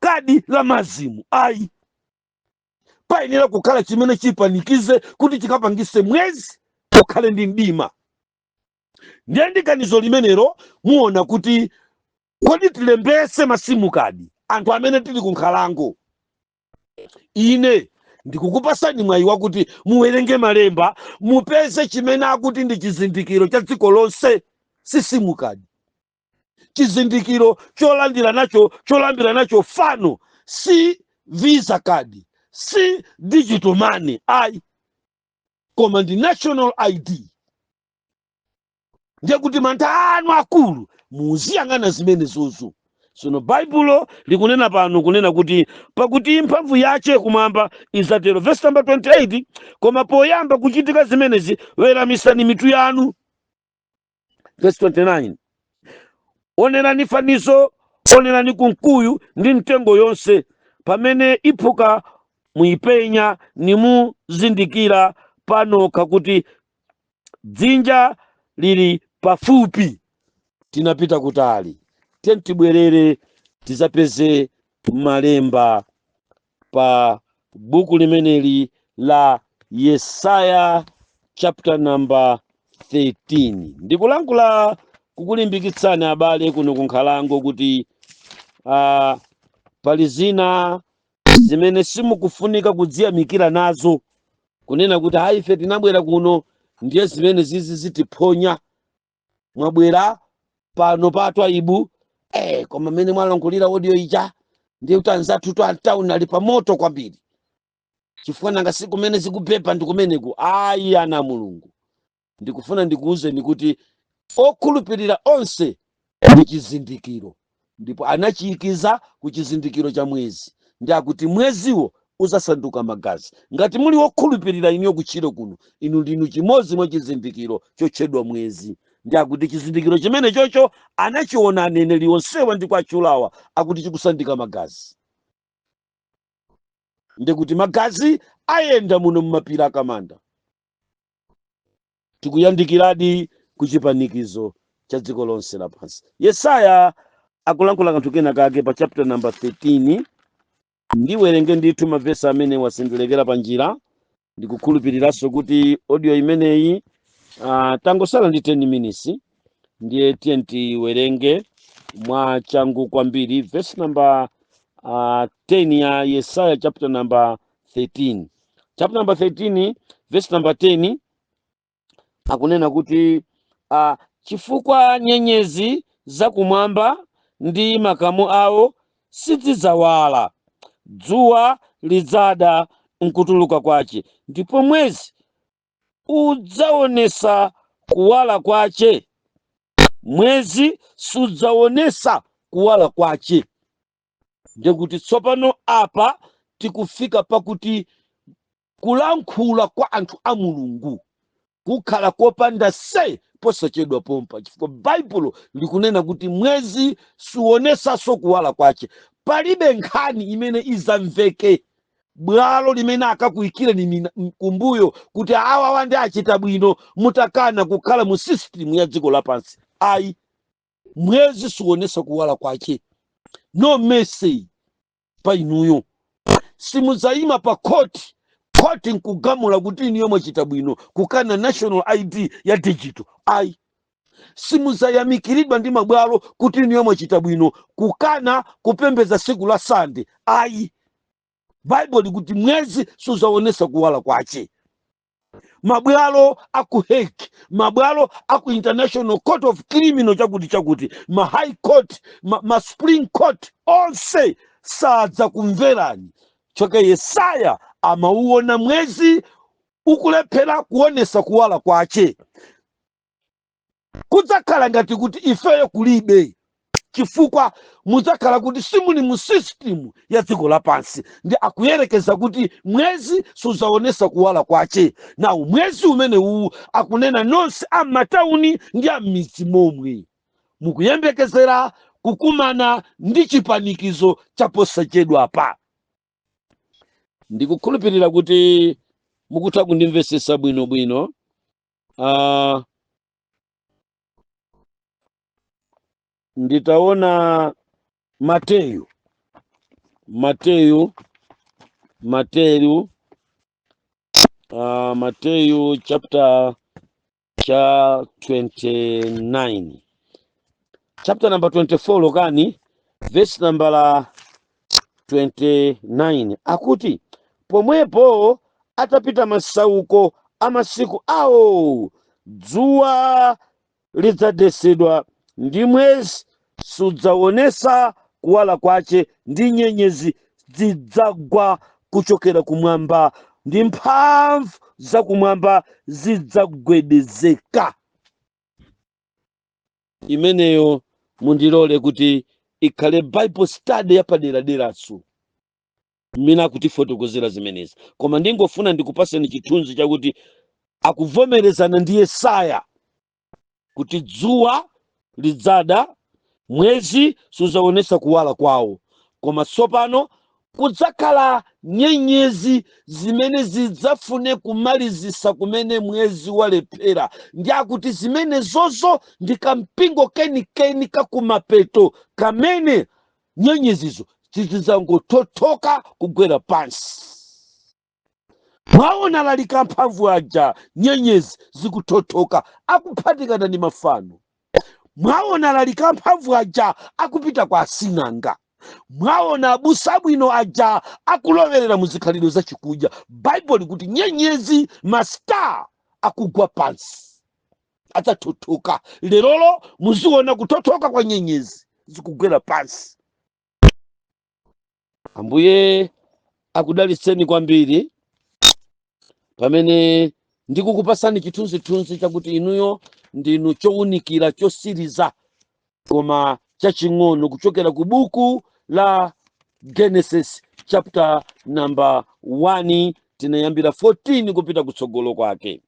kadi la mazimu. Ayi, payenera kukhala chimene chipanikize kuti chikapangise mwezi ukhale ndi mdima. Ndiye ndi ganizo limenelo muona kuti kodi tilembese ma SIM card anthu amene tili ku nkhalango? Ine ndikukupasani mwayi wakuti muwerenge malemba, mupeze chimene akuti ndi chizindikiro cha dziko lonse. Si SIM card. Chizindikiro cholandira nacho, cholambira nacho fano, si Visa card, si digital money, ayi, koma ndi national ID. Ndiye kuti mantha anu akulu muziyang'ana zimene zozo. Sono Baibulo likunena pano kunena kuti pakuti mphamvu yache kumwamba izatero. Verse number 28: koma poyamba kuchitika zimenezi, weramisani mitu yanu. Verse 29: onerani fanizo, onerani kumkuyu ndi mtengo yonse. Pamene iphuka, muyipenya, nimuzindikira panokha kuti dzinja lili pafupi. Tinapita kutali, tiye tibwerere tizapeze malemba pa buku limeneli la Yesaya chapter number 13. Ndikulankhula kukulimbikitsani abale kuno ku nkhalango kuti pali zina zimene simukufunika kudziyamikira nazo, kunena kuti hayi, ife tinabwera kuno, ndiye zimene zizi zitiphonya. Mwabwera pano pa Twaibu, koma mmene mwalankhulira audio ija Ndiye kuti anzathu to antawuni ali pa moto kwambiri, chifukwa nanga si kumene zikubeba ndi kumeneku. Ayi, ana a Mulungu, ndikufuna ndikuwuzeni kuti okhulupirira onse ndi chizindikiro, ndipo anachiyikiza ku chizindikiro cha mwezi, ndi akuti mweziwo uzasanduka magazi. Ngati muli wokhulupirira inuyo kutchire kuno, inu ndinu chimodzi mwa chizindikiro chotchedwa mwezi. Ndi akuti chizindikiro chimene chocho anachiona aneneri onsewa ndi kwachulawa, akuti chikusandika magazi, ndikuti magazi ayenda muno mumapiri akamanda. Tikuyandikiradi ku chipanikizo cha dziko lonse lapansi. Yesaya akulankhula kanthu kena kake pa chapter number 13. Ndiwerenge ndithu mavesi amene wasindilekera pa njira. Ndikukhulupiriranso kuti audio imeneyi, tangosala ndi 10 minutes, ndiye tiye tiwerenge mwa changu kwambiri verse number 10 ya Yesaya chapter number 13. Chapter number 13 verse number 10 akunena kuti, chifukwa nyenyezi zakumwamba ndi makamu awo sizidzawala, dzuwa lidzada nkutuluka kwace, ndipo mwezi udzaonesa kuwala kwace. Mwezi sudzaonesa kuwala kwace. Ndikuti tsopano apa tikufika pakuti kulankhula kwa anthu a Mulungu kukhala kopanda se posachedwa pompa, chifukwa Baibulo likunena kuti mwezi suonesanso kuwala kwace. Palibe nkhani imene izamveke, bwalo limene akakuyikireni kumbuyo kuti awawa ndi achita bwino mutakana kukhala mu system ya dziko lapansi. Ayi, mwezi suonesa kuwala kwace. No mercy pa inuyo. Simudzayima pa khoti, khoti nkugamula kuti inuyo mwachita bwino kukana national ID ya digital. Ayi, simudzayamikiridwa ndi mabwalo kuti inuyo mwachita bwino kukana kupembedza tsiku la Sande. Ayi, Baibulo likuti mwezi sudzaonesa kuwala kwace. Mabwalo aku Hague, mabwalo aku International Court of Criminal chakuti chakuti, ma High Court, ma Supreme Court onse sadzakumverani. Choke Yesaya amauona mwezi ukulephera kuonesa kuwala kwace. Kudzakhala ngati kuti ifeyo kulibe, chifukwa mudzakhala kuti simuli mu system ya dziko lapansi. Ndi akuyerekeza kuti mwezi sudzaonesa kuwala kwace. Nawu mwezi umene uwu akunena nonse am'matauni ndi am'midzi momwe mukuyembekezera kukumana ndi chipanikizo chaposachedwapa. Ndikukhulupirira kuti mukutha kundimvesesa bwinobwino. Nditaona Mateyu, Mateyu, Mateyu, Mateyu chapter cha 29, chapter number 24 lokani, verse number la 29 akuti, pomwepo atapita masauko a masiku awo, dzuwa lidzadesedwa, ndi mwezi sudzaonesa kuwala kwace, ndi nyenyezi zidzagwa kuchokera kumwamba, ndi mphamvu zakumwamba zidzagwedezeka. Imeneyo mundilole kuti ikhale Bible study yapaderaderanso mmene akutifotokozera zimenezi, koma ndingofuna ndikupaseni chithunzi chakuti akuvomerezana ndi Yesaya kuti dzuwa lidzada, mwezi sudzaonesa kuwala kwawo, koma tsopano kudzakhala nyenyezi zimene zidzafune kumalizisa kumene mwezi walephera. Ndi akuti zimene zozo ndi kampingo kenikeni kakumapeto kamene nyenyezizo zizidzangothothoka kugwera pansi. Mwaona lalika mphamvu aja, nyenyezi zikuthothoka, akuphatikana ndi mafano. Mwaona lalika mphamvu aja akupita kwa asing'anga. Mwaona abusa abwino aja akulowerera muzikhalidwe zachikuja. Baibulo likuti nyenyezi, ma star akugwa pansi, adzathothoka. Lerolo muziona kuthothoka kwa nyenyezi zikugwera pansi. Ambuye akudalitseni kwambiri pamene ndikukupasani chithunzithunzi chakuti inuyo ndinu chowunikira chosiriza koma chaching'ono kuchokera ku buku la Genesis chapter number 1, tinayambira 14 kupita kutsogolo kwake.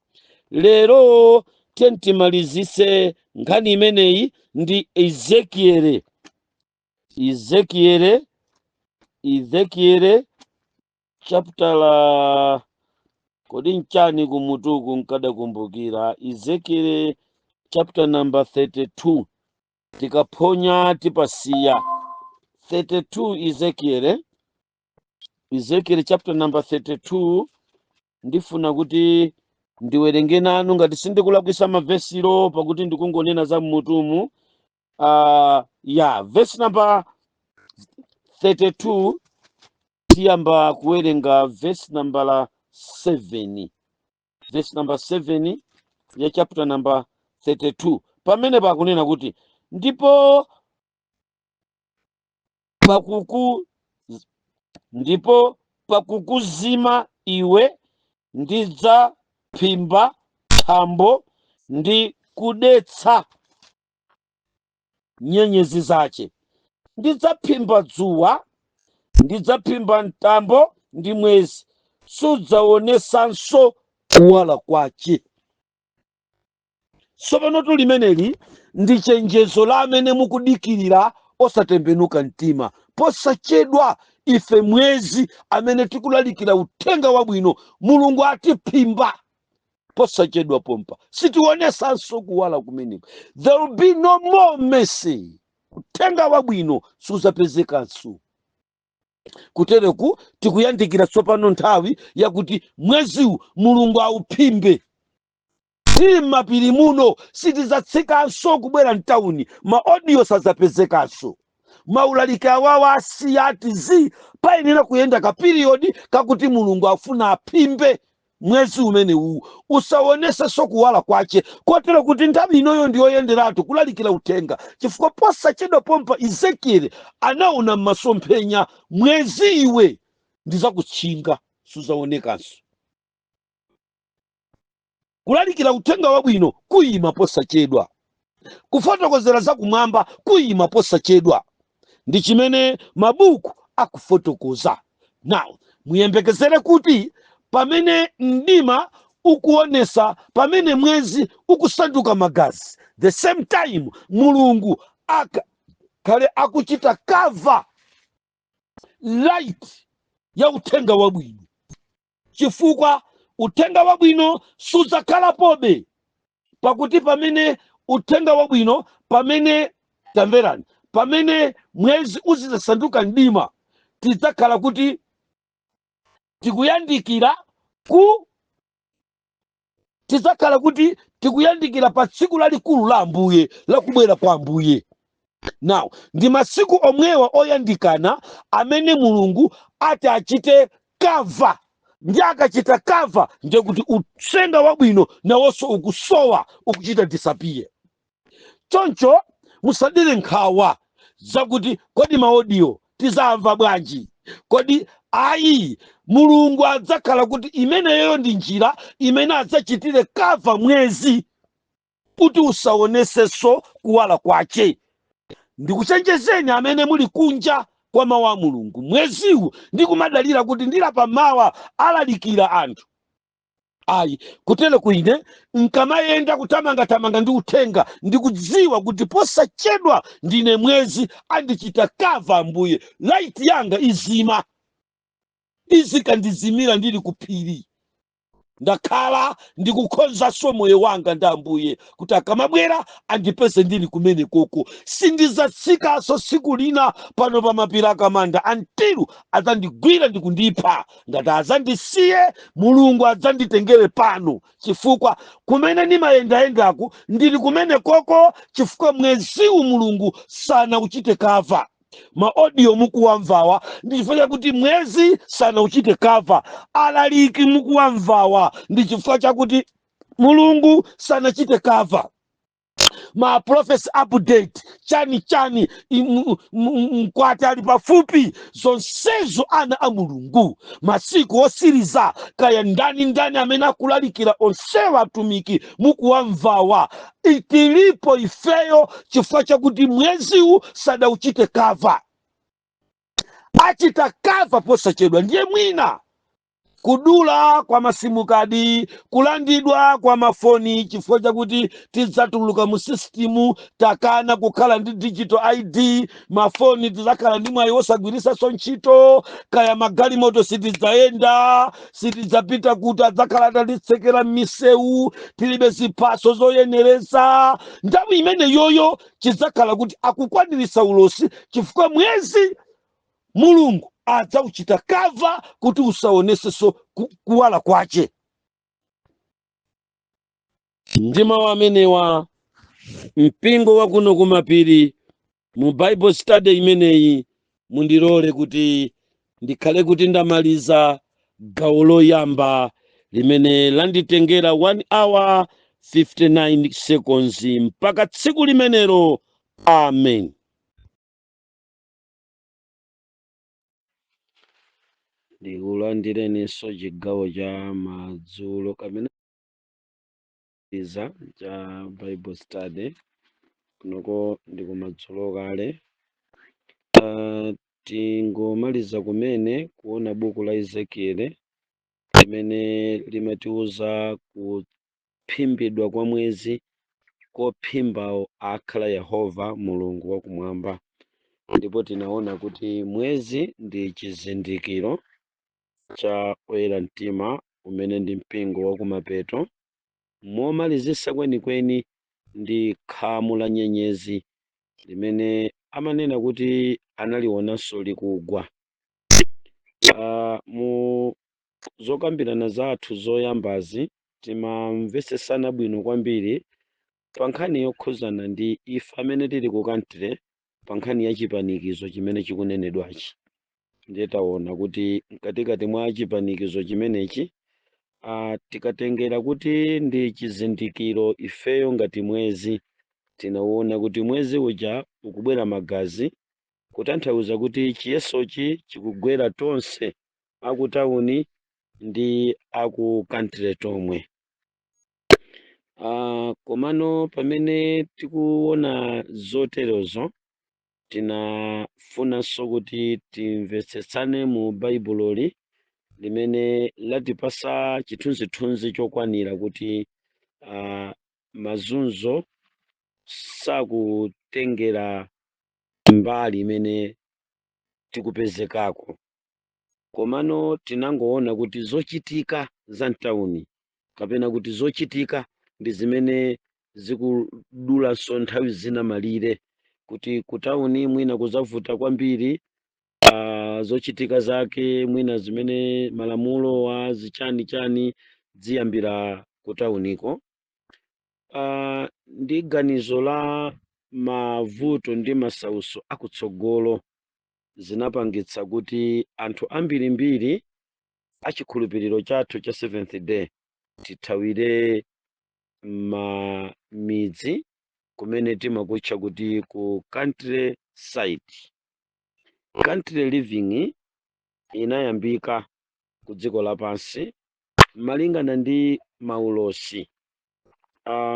Lero tiye timalizise nkhani imeneyi ndi Ezekiele, Ezekiele, Ezekiele chapter la, kodi nchani kumutuku nkadakumbukira, Ezekiele chapter number 32. Tikaphonya tipasiya. 32, Ezekiele, Ezekiel chapter number 32. Ndifuna kuti ndiwerenge nanu ngati sindikulakwisa mavesilo, pakuti ndikungonena za mmutumu. Ya, verse number 32, tiyamba kuwerenga verse number la 7, verse number 7 ya chapter number 32. Pamene pakunena kuti, Ndipo pakukuzima iwe ndidzaphimba thambo ndi kudetsa nyenyezi zace. Ndidzaphimba dzuwa, ndidzaphimba mtambo ndi mwezi, sudzaonesanso kuwala kwace. Tsopano limeneli ndi chenjezo la amene mukudikirira osatembenuka mtima. Posachedwa ife mwezi amene tikulalikira uthenga wabwino, Mulungu atiphimba posachedwa pompa, sitionesanso kuwala kumeneko. There will be no more mercy. Uthenga wabwino suzapezekanso. Kutereku tikuyandikira tsopano nthawi yakuti mweziwu Mulungu auphimbe. Tili m'mapiri muno, sitidzatsikanso kubwera mtawuni. Ma audio sadzapezekanso, maulaliki awawa asiya atizi. Payenera kuyenda ka period kakuti Mulungu afuna aphimbe mwezi umene uwu usaonesenso kuwala kwace, kotero kuti nthawi inoyo ndiyoyenderatu kulalikira uthenga, chifukwa posachedwa pompa Ezekieli anaona m'masomphenya, mwezi iwe ndizakutchinga, suzaonekanso. Kulalikira uthenga wabwino kuyima posachedwa, kufotokozera zakumwamba kuyima posachedwa, ndi chimene mabuku akufotokoza. Now muyembekezere kuti pamene mdima ukuonesa, pamene mwezi ukusanduka magazi, the same time Mulungu akakhale akuchita cover light ya uthenga wabwino, chifukwa uthenga wabwino sudzakhalapobe. Pakuti pamene uthenga wabwino, pamene, tamverani, pamene mwezi uzidzasanduka mdima, tidzakhala kuti tikuyandikira ku tidzakhala kuti tikuyandikira pa tsiku lalikulu la Ambuye, lakubwera kwa Ambuye. Now ndi masiku omwewa oyandikana amene Mulungu ati achite cover, ndi akachita cover ndiye kuti uthenga wabwino nawonso ukusowa, ukuchita disappear. Choncho musadire nkhawa zakuti kodi ma audio tizamva bwanji, kodi ayi. Mulungu adzakhala kuti imeneyo ndi njira imene adzachitire cover mwezi kuti usaonesenso kuwala kwace. Ndikuchenjezeni amene muli kunja kwa mawu a Mulungu mweziwu, ndikumadalira kuti ndilapa mawa alalikira anthu, ayi. Kutero kuine nkamayenda kutamangatamanga ndi uthenga, ndikudziwa kuti posachedwa ndine mwezi andichita cover Ambuye, light yanga izima, izikandizimira ndili ku phiri. Ndakhala ndikukhonzanso moyo wanga ndi Ambuye kuti akamabwera andipeze ndili kumene koko. Sindidzatsikanso tsiku lina pano pa mapiri akamanda until adzandigwira ndikundipha. Ngati adzandisiye, Mulungu adzanditengere pano, chifukwa kumene ndimayendayendaku ndili kumene koko, chifukwa mweziwu Mulungu sanauchite cover. Ma audio mukuwamvawa ndi chifukwa chakuti mwezi sanauchite cover. Alaliki mukuwamvawa ndi chifukwa chakuti Mulungu sanachite cover. Ma prophecy update, chani chani, mkwati ali pafupi, zonsezo ana a Mulungu, masiku osiriza, kaya ndani ndani amene akulalikira, onsewa atumiki mukuwamvawa, tilipo ifeyo chifukwa chakuti mweziwu sadauchite cover. Achita cover posachedwa. Ndiye mwina kudula kwa ma SIM card, kulandidwa kwa mafoni, chifukwa chakuti tidzatuluka mu system, takana kukhala ndi digital ID, mafoni tidzakhala ndi mwayi osagwirisanso ntchito, kaya magalimoto sitidzayenda, sitidzapita, kuti adzakhala atalitsekera m'misewu, tilibe ziphaso zoyenereza. Nthawi imene yoyo chidzakhala kuti akukwanirisa ulosi, chifukwa mwezi Mulungu adzauchita cover kuti usaonesenso kuwala kwache. Ndi mawu amenewa, mpingo wa kuno kumapiri, mu Bible study imeneyi, mundilole kuti ndikhale kuti ndamaliza gawo loyamba limene landitengera 1 hour 59 seconds. Mpaka tsiku limenelo, amen. Ndikulandireninso chigawo cha madzulo kamene iza cha Bible study. Kunoko ndi kumadzulo kale. Tingomaliza kumene kuona buku la Ezekiele limene limatiuza kuphimbidwa kwa mwezi, kophimbawo akhala Yehova Mulungu wakumwamba. Ndipo tinaona kuti mwezi ndi chizindikiro cha oyera mtima, umene ndi mpingo wakumapeto. Momalizisa kwenikweni ndi khamu la nyenyezi limene amanena kuti analionanso likugwa. Mu zokambirana zathu zoyambazi timamvetsetsana bwino kwambiri pa nkhani yokhuzana ndi ife amene tili ku country, pa nkhani ya chipanikizo chimene chikunenedwachi. Ndiye taona kuti mkatikati mwa chipanikizo chimenechi, tikatengera kuti ndi chizindikiro ifeyo ngati mwezi, tinaona kuti mwezi uja ukubwera magazi, kutanthauza kuti chiyesochi chikugwera tonse, akutawuni ndi aku country tomwe. Komano pamene tikuona zoterozo, tinafunanso kuti timvetsetsane mu Baibuloli limene latipasa chithunzithunzi chokwanira kuti mazunzo sakutengera mbali imene tikupezekako. Komano tinangoona kuti zochitika za mtawuni, kapena kuti zochitika ndi zimene zikudulanso nthawi zina malire, kuti kutawuni mwina kuzavuta kwambiri, zochitika zake mwina zimene malamulo wa zichani chani ziyambira kutawuniko. Ndi ganizo la mavuto ndi masautso akutsogolo zinapangitsa kuti anthu ambirimbiri achikhulupiriro chathu cha Seventh Day tithawire m'mamidzi kumene timakutcha kuti ku country side. Country living inayambika ku dziko lapansi malingana ndi maulosi.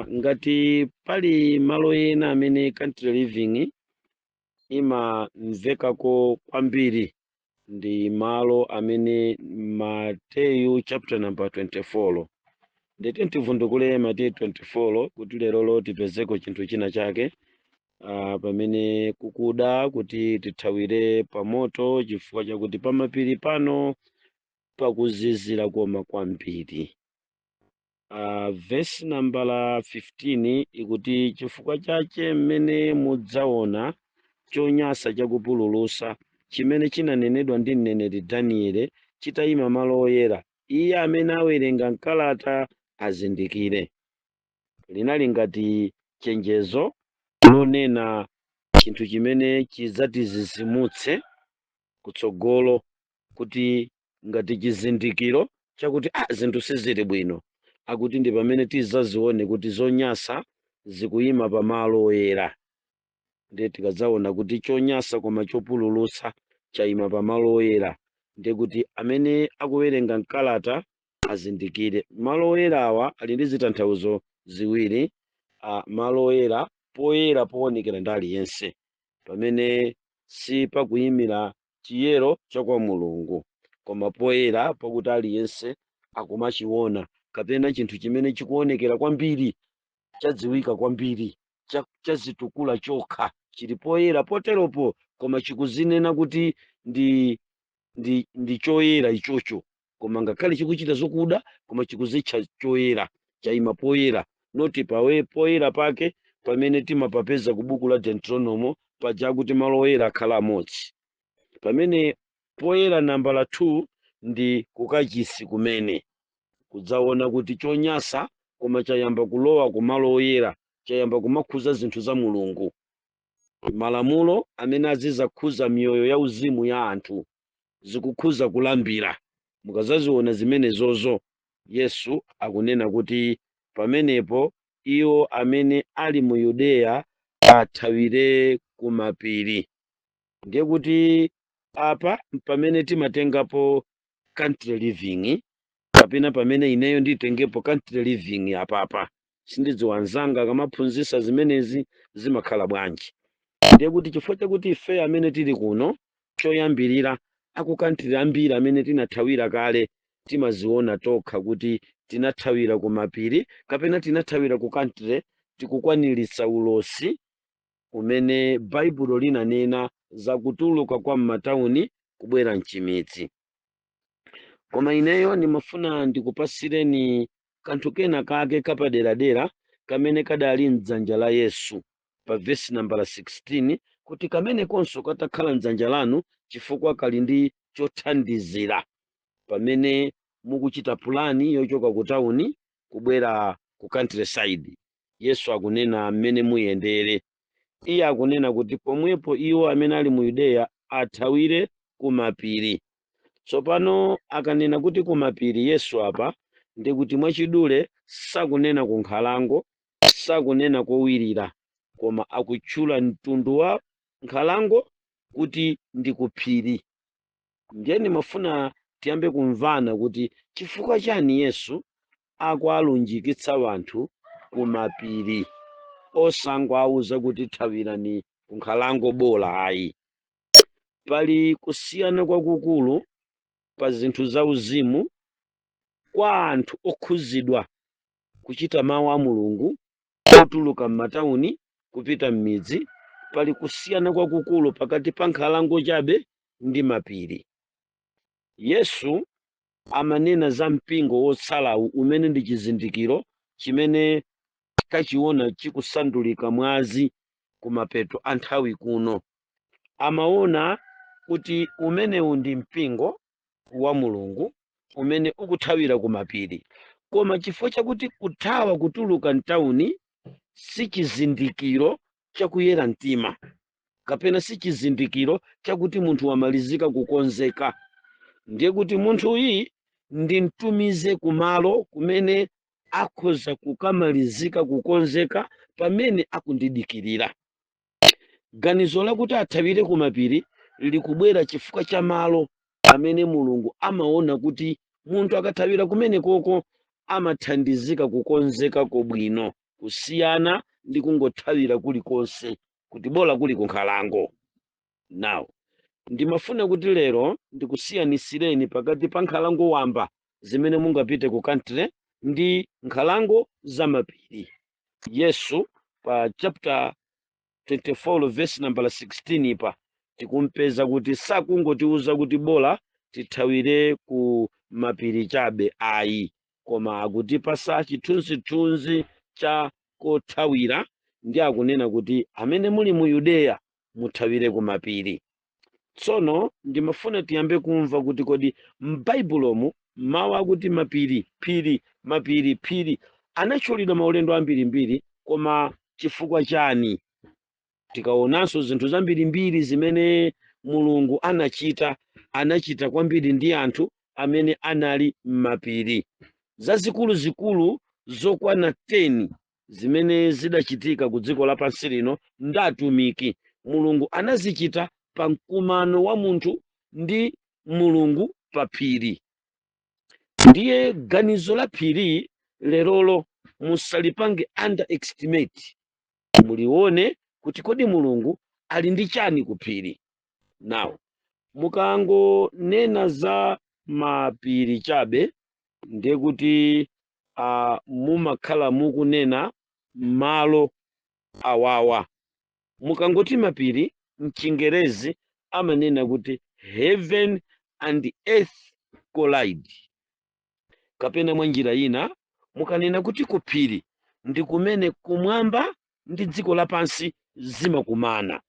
Ngati pali malo ena amene country living imamvekako kwambiri, ndi malo amene Mateyu chapter number 24. Nditi tivundukule Mateyu 24 kuti lerolo tipezeko chinthu china chake, pamene kukuda kuti tithawire pamoto, chifukwa chakuti pamapiri pano pakuzizira koma kwambiri. Vesi nambala 15 ikuti, chifukwa chache mmene mudzaona chonyansa chakupululusa, chimene chinanenedwa ndi mneneri Daniele, chitayima malo oyera, iye amene awerenga mkalata azindikire. Linali ngati chenjezo lonena chinthu chimene chidzatizizimutse kutsogolo, kuti ngati chizindikiro chakuti zinthu sizili bwino. Akuti ndi pamene tizazione kuti zonyasa zikuyima pamalo oyera. Ndiye tikadzaona kuti chonyasa koma chopululutsa chayima pamalo oyera, ndiye kuti amene akuwerenga mkalata azindikire malo oyerawa ali ndi zitanthauzo ziwiri. Malo oyera, poyera poonekera ndi aliyense, pamene si pakuyimira chiyero cha kwa Mulungu, koma poyera pakuti aliyense akumachiona, kapena chinthu chimene chikuonekera kwambiri, chadziwika kwambiri, chazitukula chokha, chili poyera poteropo, koma chikuzinena kuti ndi choyera ichocho. Koma ngakhale chikuchita zokuda, koma chikuzitcha choyera, chayima poyera, not pawe poyera pake pamene timapapeza ku buku la Deuteronomo paja kuti malo oyera akhala amodzi. Pamene poyera nambala 2 ndi kukachisi, kumene kudzaona kuti chonyasa koma chayamba kulowa kumalo oyera, chayamba kumakhuza zinthu za Mulungu, malamulo amene azizakhuza miyoyo ya uzimu ya anthu, zikukhuza kulambira. Mukazaziona zimenezozo, Yesu akunena kuti pamenepo iwo amene ali mu Yudeya athawire kumapiri. Ndiye kuti apa pamene timatengapo country living, kapena pamene ineyo nditengepo country living apapa, sindidziwa anzanga akamaphunzitsa zimenezi zimakhala bwanji. Ndiye kuti chifukwa chakuti ife amene tili kuno, choyambirira aku country ambiri amene tinathawira kale, timaziona tokha kuti tinathawira ku mapiri kapena tinathawira ku country, tikukwaniritsa ulosi umene Baibulo linanena za kutuluka kwa m'matawuni kubwera mchimidzi. Koma ineyo ndimafuna ndikupasireni kanthu kena kake kapaderadera kamene kadali mdzanja la Yesu pa vesi nambala 16, kuti kamenekonso katakhala mdzanja lanu, chifukwa kali ndi chothandizira pamene mukuchita pulani yochoka ku tawuni kubwera ku countryside. Yesu akunena mmene muyendere. Iye akunena kuti pomwepo iwo amene ali mu Yudeya athawire ku mapiri. Tsopano akanena kuti ku mapiri Yesu apa, ndikuti mwachidule sakunena ku nkhalango, sakunena kowirira, koma akutchula mtundu wa nkhalango kuti ndi ku phiri. Ndiye ndimafuna tiyambe kumvana kuti chifukwa chani Yesu akualunjikitsa wanthu ku mapiri, osangowauza kuti thawirani ku nkhalango bola ayi. Pali kusiyana kwakukulu pa zinthu zauzimu kwa anthu okhuzidwa kuchita mawu a Mulungu otuluka m'matawuni kupita m'midzi. Pali kusiyana kwakukulu pakati pa nkhalango chabe ndi mapiri. Yesu amanena za mpingo wotsalawu, umene ndi chizindikiro chimene tachiona chikusandulika mwazi kumapeto a nthawi kuno. Amaona kuti umenewu ndi mpingo wa Mulungu umene ukuthawira ku mapiri, koma chifukwa chakuti kuthawa kutuluka mtawuni si chizindikiro chakuyera mtima, kapena si chizindikiro chakuti munthu wamalizika kukonzeka, ndiye kuti munthuyi ndimtumize kumalo kumene akhoza kukamalizika kukonzeka pamene akundidikirira. Ganizo lakuti athawire kumapiri likubwera chifukwa cha malo amene Mulungu amaona kuti munthu akathawira kumene koko amathandizika kukonzeka kobwino, kusiyana ndi kungothawira kulikonse kuti bola kuli kunkhalango. Now ndimafuna kuti lero ndikusiyanisireni pakati pa nkhalango wamba zimene mungapite ku country ndi nkhalango zamapiri. Yesu pa chapter 24 verse number 16 pa tikumpeza kuti sakungotiuza kuti bola tithawire ku mapiri chabe ayi, koma akutipasa chithunzithunzi cha kothawira, ndi akunena kuti amene muli mu Yudeya muthawire ku mapiri. Tsono ndimafuna tiyambe kumva kuti kodi m'Baibulomu mawu akuti mapiri, phiri, mapiri, phiri anatchulidwa maulendo ambirimbiri, koma chifukwa chani? Tikaonanso zinthu zambirimbiri zimene Mulungu anachita, anachita kwambiri ndi anthu amene anali m'mapiri. Zazikuluzikulu zokwana 10 Zimene zidachitika ku dziko lapansi lino ndi atumiki, Mulungu anazichita pa mkumano wa munthu ndi Mulungu pa phiri. Ndiye ganizo la phiri lerolo musalipange underestimate, mulione kuti kodi Mulungu ali ndi chani ku phiri. Now, mukangonena za mapiri chabe, ndiye kuti mumakhala mukunena malo awawa. Mukangoti mapiri, mchingerezi amanena kuti "heaven and earth collide", kapena mwa njira ina mukanena kuti kuphiri ndi kumene kumwamba ndi dziko lapansi zimakumana.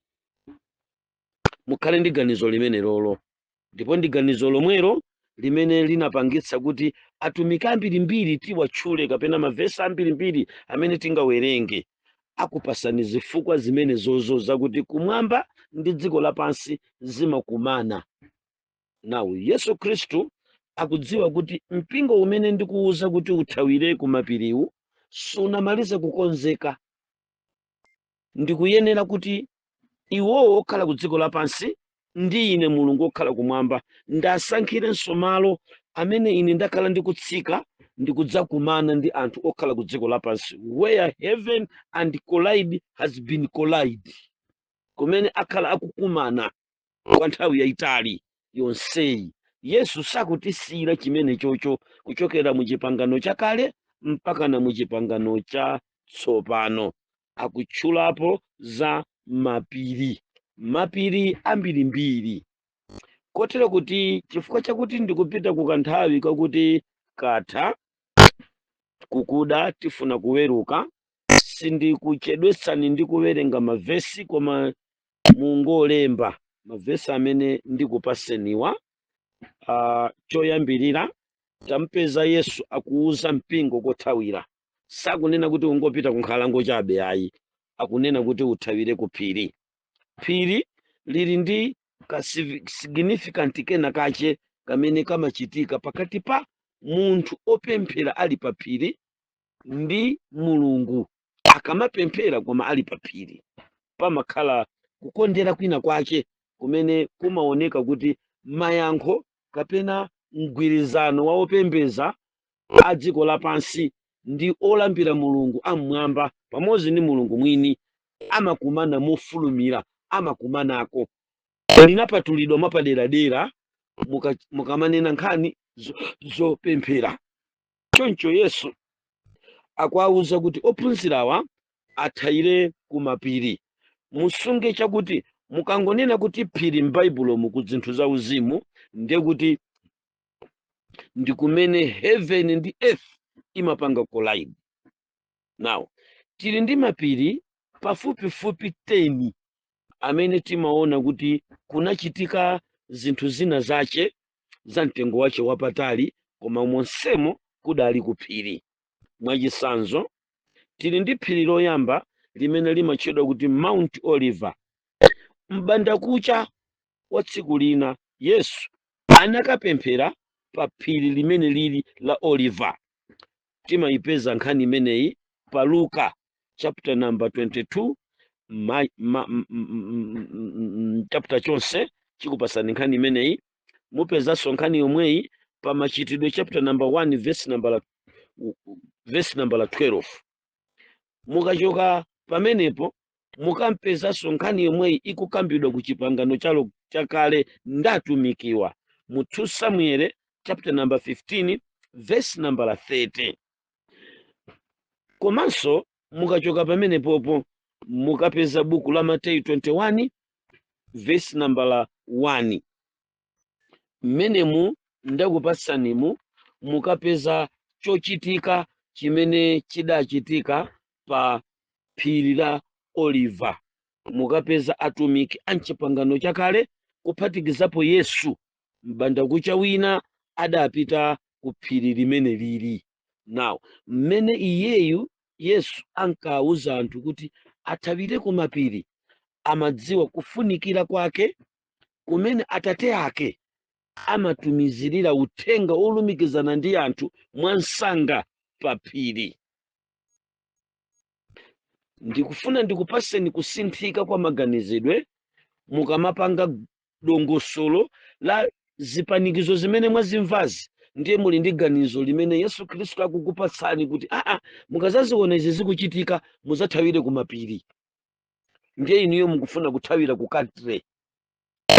Mukhale ndi ganizo limene lolo, ndipo ndi ganizo lomwelo limene linapangitsa kuti atumiki ambirimbiri tiwatchule, kapena mavesi ambirimbiri amene tingawerenge akupasani zifukwa zimene zozo zakuti kumwamba ndi dziko lapansi zimakumana. Now, Yesu Khristu akudziwa kuti mpingo umene ndikuwuza kuti uthawire kumapiriwu sunamalize kukonzeka. Ndikuyenera kuti iwowo okhala ku dziko lapansi ndi ine Mulungu okhala kumwamba ndasankhirenso malo amene ine ndakhala ndikutsika ndikudzakumana ndi anthu okhala ku dziko lapansi, where heaven and collide has been collide, kumene akhala akukumana kwa nthawi yayitali yonseyi. Yesu sakutisiyira chimene chocho kuchokera mu Chipangano Chakale mpaka na mu Chipangano cha Tsopano. Akutchulapo za mapiri, mapiri ambirimbiri, kotero kuti chifukwa chakuti ndikupita ku kanthawi kakuti katha kukuda, tifuna kuweruka, sindikuchedwetsani ndi kuwerenga mavesi, koma mungolemba mavesi amene ndikupaseniwa. Choyambirira, tampeza Yesu akuuza mpingo kothawira. Sakunena kuti ungopita ku nkhalango chabe, ayi, akunena kuti uthawire ku phiri. Phiri lili ndi ka significant kena kache kamene kamachitika pakati pa munthu opemphera ali pa phiri ndi Mulungu. Akamapemphera koma ali pa phiri, pamakhala kukondera kwina kwake kumene kumaoneka kuti mayankho kapena mgwirizano wa opembeza a dziko lapansi ndi olambira Mulungu am'mwamba pamodzi ndi Mulungu mwini amakumana mofulumira, amakumanako. Linapatulidwa mwapaderadera mukamanena nkhani zopemphera. Choncho Yesu akuwawuza kuti ophunzirawa athawire ku mapiri. Musunge chakuti mukangonena kuti phiri m'Baibulomu ku zinthu za uzimu, ndiye kuti ndi kumene heaven ndi earth imapanga collide. Now, tili ndi mapiri pafupifupi 10 amene timaona kuti kunachitika zinthu zina zache za mtengo wache wapatali, koma monsemo kudali ku phiri. Mwachitsanzo, tili ndi phiri loyamba limene limatchedwa kuti Mount Oliver. M'bandakucha wa tsiku lina Yesu anakapemphera pa phiri limene lili la Oliver. Timayipeza nkhani imeneyi pa Luka chapter number 22. Chapter chonse chikupasani nkhani imeneyi. Mupezanso nkhani yomweyi pa Machitidwe chapter number 1 verse number 12. Mukachoka pamenepo, mukampezanso nkhani yomweyi ikukambidwa ku Chipangano chalo Chakale ndatumikiwa mu 2 Samuel chapter number 15 verse number 30. Komanso mukachoka pamenepopo, mukapeza buku la Mateyu 21 verse number 1. Mmenemu ndakupatsanimu mukapeza chochitika chimene chidachitika pa phiri la Oliva. Mukapeza atumiki a Mchipangano Chakale kuphatikizapo Yesu m'bandakucha wina adapita ku phiri limene lili. Now, mmene iyeyu Yesu ankawuza anthu kuti athawire ku mapiri, amadziwa kufunikira kwake kumene Atate ake amatumizirira uthenga olumikizana ndi anthu mwansanga pa phiri. Ndikufuna ndikupaseni kusinthika kwa maganizidwe mukamapanga dongosolo la zipanikizo zimene mwazimvazi. Ndiye muli ndi ganizo limene Yesu Khristu akukupatsani kuti aa, mukazaziona izi zikuchitika, muzathawire kumapiri. Ndiye inuyo mukufuna kuthawira ku country.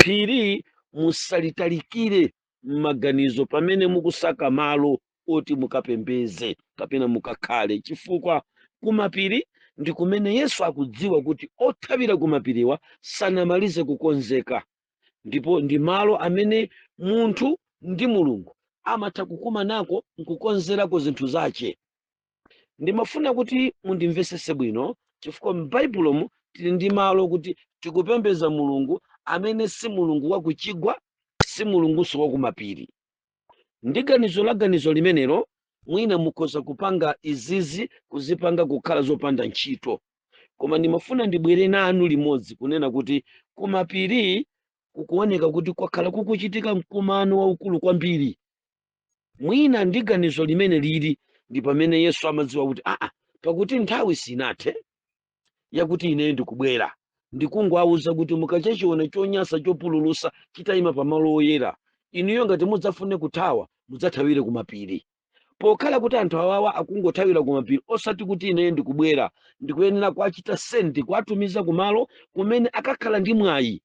Phiri musalitalikire m'maganizo pamene mukusaka malo oti mukapembeze kapena mukakhale, chifukwa kumapiri ndi kumene Yesu akudziwa kuti othawira kumapiriwa sanamalize kukonzeka, ndipo ndi malo amene munthu ndi Mulungu amatha kukumanako nkukonzerako zinthu zache. Ndimafuna kuti mundimvesese bwino, chifukwa m'Baibulomu tili ndi malo kuti tikupembeza Mulungu amene si Mulungu wakuchigwa, si Mulungunso wakumapiri. Ndi ganizo la ganizo limenelo, mwina mukhoza kupanga izizi kuzipanga kukhala zopanda ntchito, koma ndimafuna ndibwere nanu limodzi kunena kuti kumapiri kukuoneka kuti kwakhala kukuchitika mkumano waukulu kwambiri. Mwina ndi ganizo limene lili ndi pamene Yesu amadziwa kuti aa, pakuti nthawi sinathe yakuti ineyo ndikubwera, ndikungowauza kuti mukachachiona chonyansa chopululusa chitayima pamalo oyera, inuyo ngati mudzafune kuthawa, mudzathawire kumapiri. Pokhala kuti anthu awawa akungothawira kumapiri, osati kuti ineyo ndikubwera, ndikuyenera kuachita send, kuatumiza kumalo kumene akakhala ndi mwayi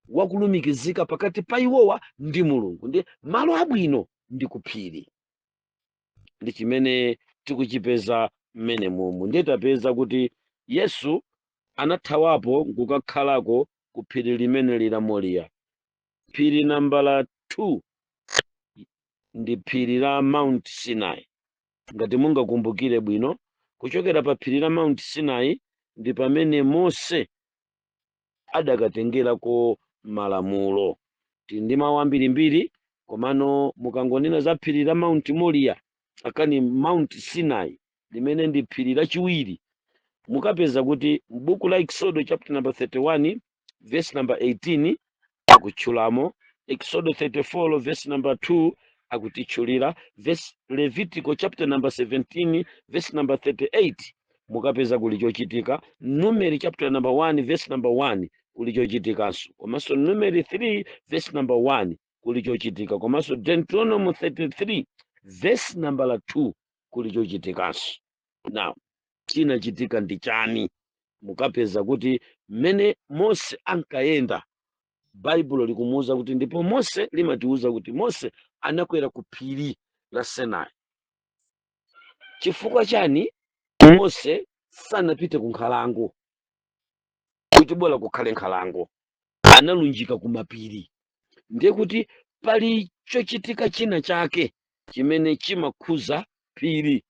wakulumikizika pakati pa iwowa ndi Mulungu. Ndi malo abwino ndi kuphiri, ndi chimene tikuchipeza mmene mumu. Ndiye tapeza kuti Yesu anathawapo nkukakhalako ku phiri limene lila Moriya. Phiri nambala 2 ndi phiri la Mount Sinai. Ngati mungakumbukire bwino, kuchokera pa phiri la Mount Sinai ndi pamene Mose adakatengerako malamulo. Tili ndi mawu ambirimbiri, komano mukangonena za phiri la Mount Moriya, akani Mount Sinai, limene ndi phiri lachiwiri, mukapeza kuti m'buku la Exodo chapter number 31 verse number 18 akutchulamo, Exodo 34 verse number 2 akutitchulira, verse Levitico chapter number 17 verse number 38 mukapeza kuli chochitika, Numeri chapter number 1 verse number 1 kuli chochitikanso, komanso Numeri 3 verse number 1 kuli chochitika, komanso Deuteronomy 33 verse number 2 kuli chochitikanso. Now, chinachitika ndi chani? Mukapeza kuti mmene Mose ankayenda, Baibulo likumuwuza kuti, ndipo Mose, limatiwuza kuti Mose anakwera ku phiri la Sinai. Chifukwa chani Mose sanapite ku nkhalango, kuti bola kukhale nkhalango? Analunjika ku mapiri. Ndiye kuti pali chochitika china chake chimene chimakhuza phiri.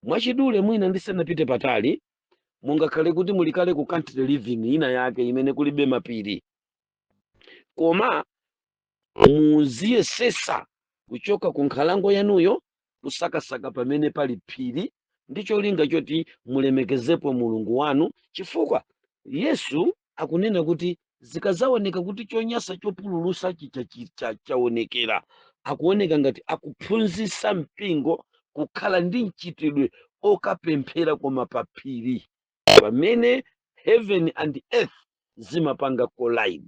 Mwachidule, mwina ndisanapite patali, mungakhale kuti mulikale ku country living ina yake imene kulibe mapiri, koma muziyesesa kuchoka ku nkhalango yanuyo kusakasaka pamene pali phiri, ndi cholinga choti mulemekezepo Mulungu wanu, chifukwa Yesu akunena kuti zikazaoneka kuti chonyansa chopululusa chicha chicha chaonekera, akuoneka ngati akuphunzitsa mpingo kukhala ndi mchitidwe okapemphera, koma pa phiri pamene heaven and earth zimapanga collide.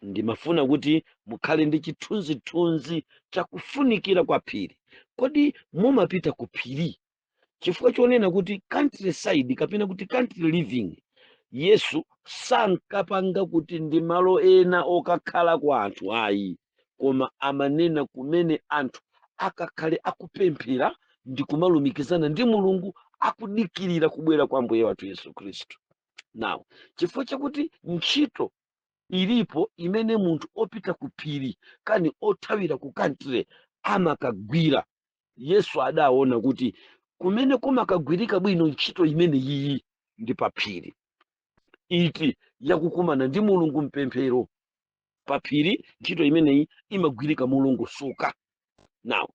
Ndimafuna kuti mukhale ndi chithunzithunzi chakufunikira kwa phiri. Kodi mumapita ku phiri chifukwa chonena kuti countryside kapena kuti country living, Yesu sankapanga kuti ndi malo ena okakhala kwa anthu, ayi, koma amanena kumene anthu akakhale akupemphera ndi kumalumikizana ndi Mulungu, akudikirira kubwera kwa Mbuye wathu Yesu Khristu. Now, chifukwa chakuti ntchito ilipo imene munthu opita ku phiri kani othawira ku country amakagwira, Yesu adaona kuti kumene kumakagwirika bwino ntchito imene iyi ndi pa phiri iti yakukumana ndi Mulungu mpemphero. Pa phiri ntchito imeneyi imagwirika molongosoka. Now,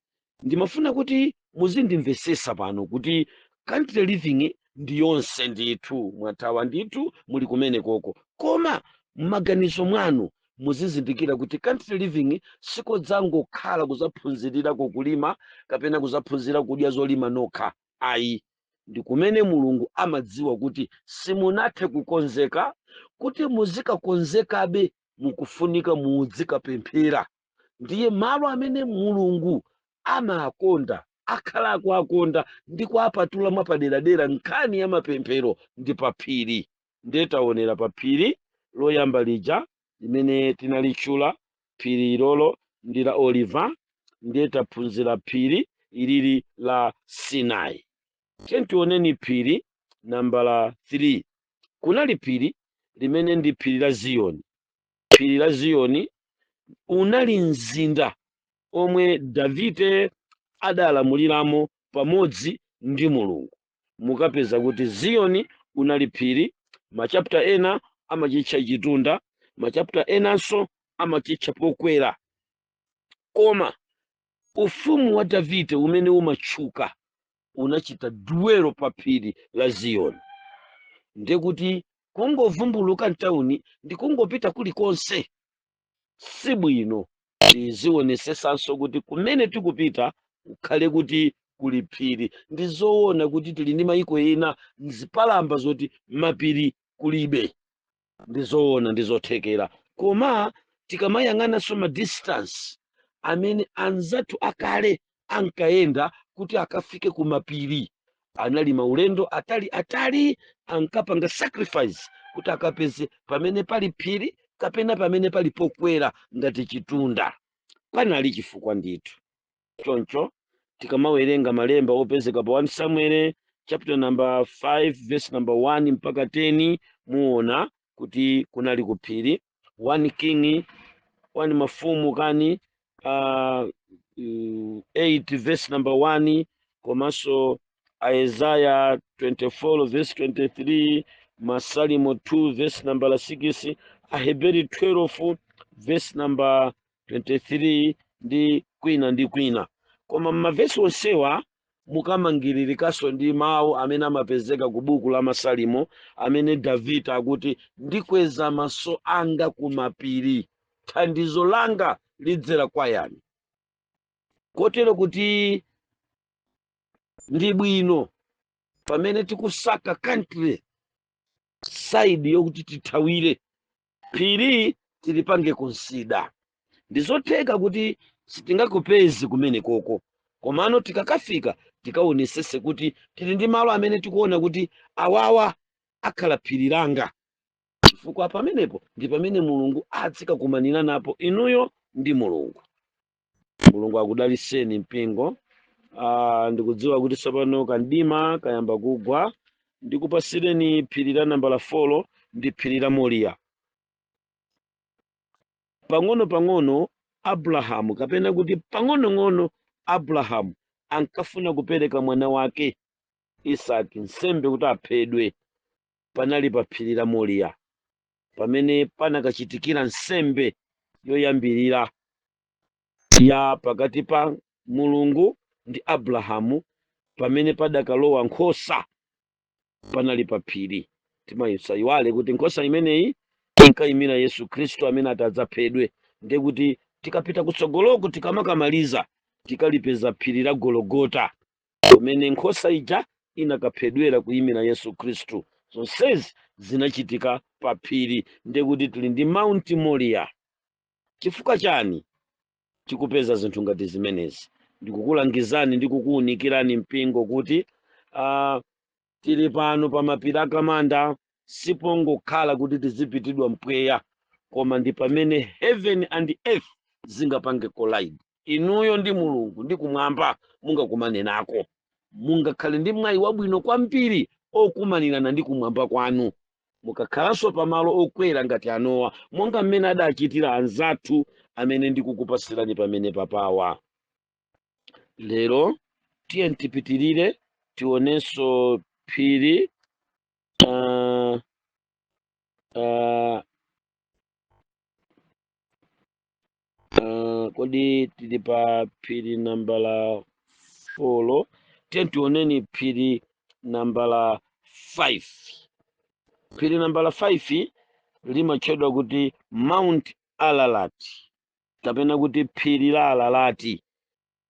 ndimafuna kuti muzindimvesesa pano kuti country living ndi yonse ndithu, mwathawa ndithu, muli kumene koko, koma m'maganizo mwanu muzizindikira kuti country living sikodzangokhala kuzaphunzirirako kulima kapena kuzaphunzira kudya zolima nokha, ayi. Ndi kumene Mulungu amadziwa kuti simunathe kukonzeka. Kuti muzikakonzekabe, mukufunika muzikapemphera. Ndiye malo amene Mulungu amakonda, akhala akuakonda ndi kuapatula mwapaderadera nkhani ya mapemphero, ndi pa phiri. Ndiye taonera pa phiri loyamba lija limene tinalitchula, phiri ilolo ndi la Oliva. Ndiye taphunzira phiri ilili la Sinai. Tiye tioneni phiri nambala 3. Kunali phiri limene ndi phiri la Ziyoni. Phiri la Ziyoni unali mzinda omwe Davide adalamuliramo pamodzi ndi Mulungu. Mukapeza kuti Ziyoni unali phiri. Machapter ena amachitcha chitunda, machapter enanso amachitcha pokwera, koma ufumu wa Davide umene umatchuka unachita dwell pa phiri la Ziyoni. Ndekuti kungovumbuluka mtawuni ndi kungopita kulikonse sibwino. Tizionesesanso kuti kumene tikupita kukhale kuti kuli phiri. Ndi zoona kuti tili ndi mayiko ena mzipalamba zoti mapiri kulibe, ndi zoona, ndi zothekera, koma tikamayang'ananso ma distance amene anzathu akale ankayenda kuti akafike ku mapiri, anali maulendo atali atali. Ankapanga sacrifice kuti akapeze pamene pali phiri kapena pamene pali pokwera ngati chitunda. Panali chifukwa ndithu. Choncho tikamawerenga malemba opezeka pa 1 Samuel chapter number 5 verse number 1 mpaka 10, muona kuti kunali ku phiri. 1 King, 1 Mafumu kani, 8 verse number 1, komanso Isaiah 24 verse 23, Masalimo 2 verse number 6, Aheberi 12 verse number 23, ndi kwina ndi kwina. Koma mmavesi onsewa mukamangiririkanso ndi mawu amene amapezeka ku buku la Masalimo, amene Davide akuti, "Ndikweza maso anga ku mapiri, thandizo langa lidzera kwa yani?" Kotero kuti ndi bwino pamene tikusaka country side yokuti tithawire, phiri tilipange consider. Ndizotheka kuti sitingakupeze kumene koko, komano tikakafika tikaonesese kuti tili ndi malo amene tikuona kuti awawa akhala phiri langa, chifukwa pamenepo ndi pamene Mulungu adzikakumanira napo inuyo ndi Mulungu. Mulungu akudaliseni, mpingo. Ndikudziwa kuti tsopano kandima kayamba kugwa. Ndikupasireni phiri la nambala 4, ndi phiri la Moriya. Pang'ono pang'ono Abrahamu, kapena kuti pang'onong'ono Abrahamu ankafuna kupereka mwana wake Isaki nsembe kuti aphedwe. Panali pa phiri la Moriya pamene panakachitikira nsembe yoyambirira ya pakati pa Mulungu ndi Abrahamu, pamene padakalowa nkhosa. Panali pa phiri. Timayisayiwale kuti nkhosa imeneyi inkayimira Yesu Khristu amene atadzaphedwe. Ndiye kuti tikapita kutsogoloko, tikamakamaliza, tikalipeza phiri la Gologota kumene nkhosa ija inakaphedwera kuyimira Yesu Khristu. Zonsezi zinachitika pa phiri. Ndiye kuti tili ndi Mount Moriya. Chifukwa chani tikupeza zinthu ngati zimenezi? Ndikukulangizani ndi kukuwunikirani, mpingo, kuti tili pano pa mapiri akamanda sipongokhala kuti tizipitidwa mpweya, koma ndi pamene heaven and earth zingapange collide. Inuyo ndi Mulungu ndi kumwamba mungakumane nako, mungakhale ndi mwayi wabwino kwambiri okumanirana ndi kumwamba kwanu mukakhalanso pamalo okwera ngati anowa, monga mmene adachitira anzathu amene ndikukupasirani pamene papawa lero. Tiye tipitirire, tionenso phiri kodi tili pa phiri nambala 4? Tiye tioneni phiri nambala 5. Phiri nambala 5 limatchedwa kuti Mount Ararat, kapena kuti phiri la Ararati.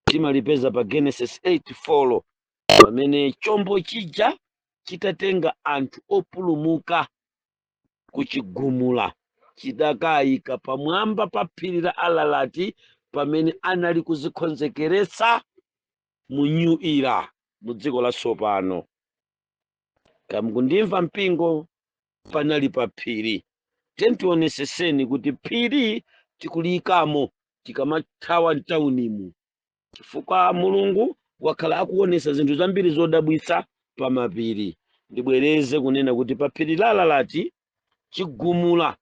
Timalipeza pa Genesis 8:4. Pamene chombo chija chitatenga anthu opulumuka kuchigumula, chidakayika pamwamba pa phiri la Ararati pamene anali kuzikonzekeretsa mu new era, mu dziko latsopano. Kamukundimva, mpingo? Panali pa phiri. Tentioneseseni kuti phiri tikuliyikamo tikamathawa mtaunimu, chifukwa Mulungu wakhala akuonesa zinthu zambiri zodabwitsa pa mapiri. Ndibwereze kunena kuti pa phiri la Ararati, chigumula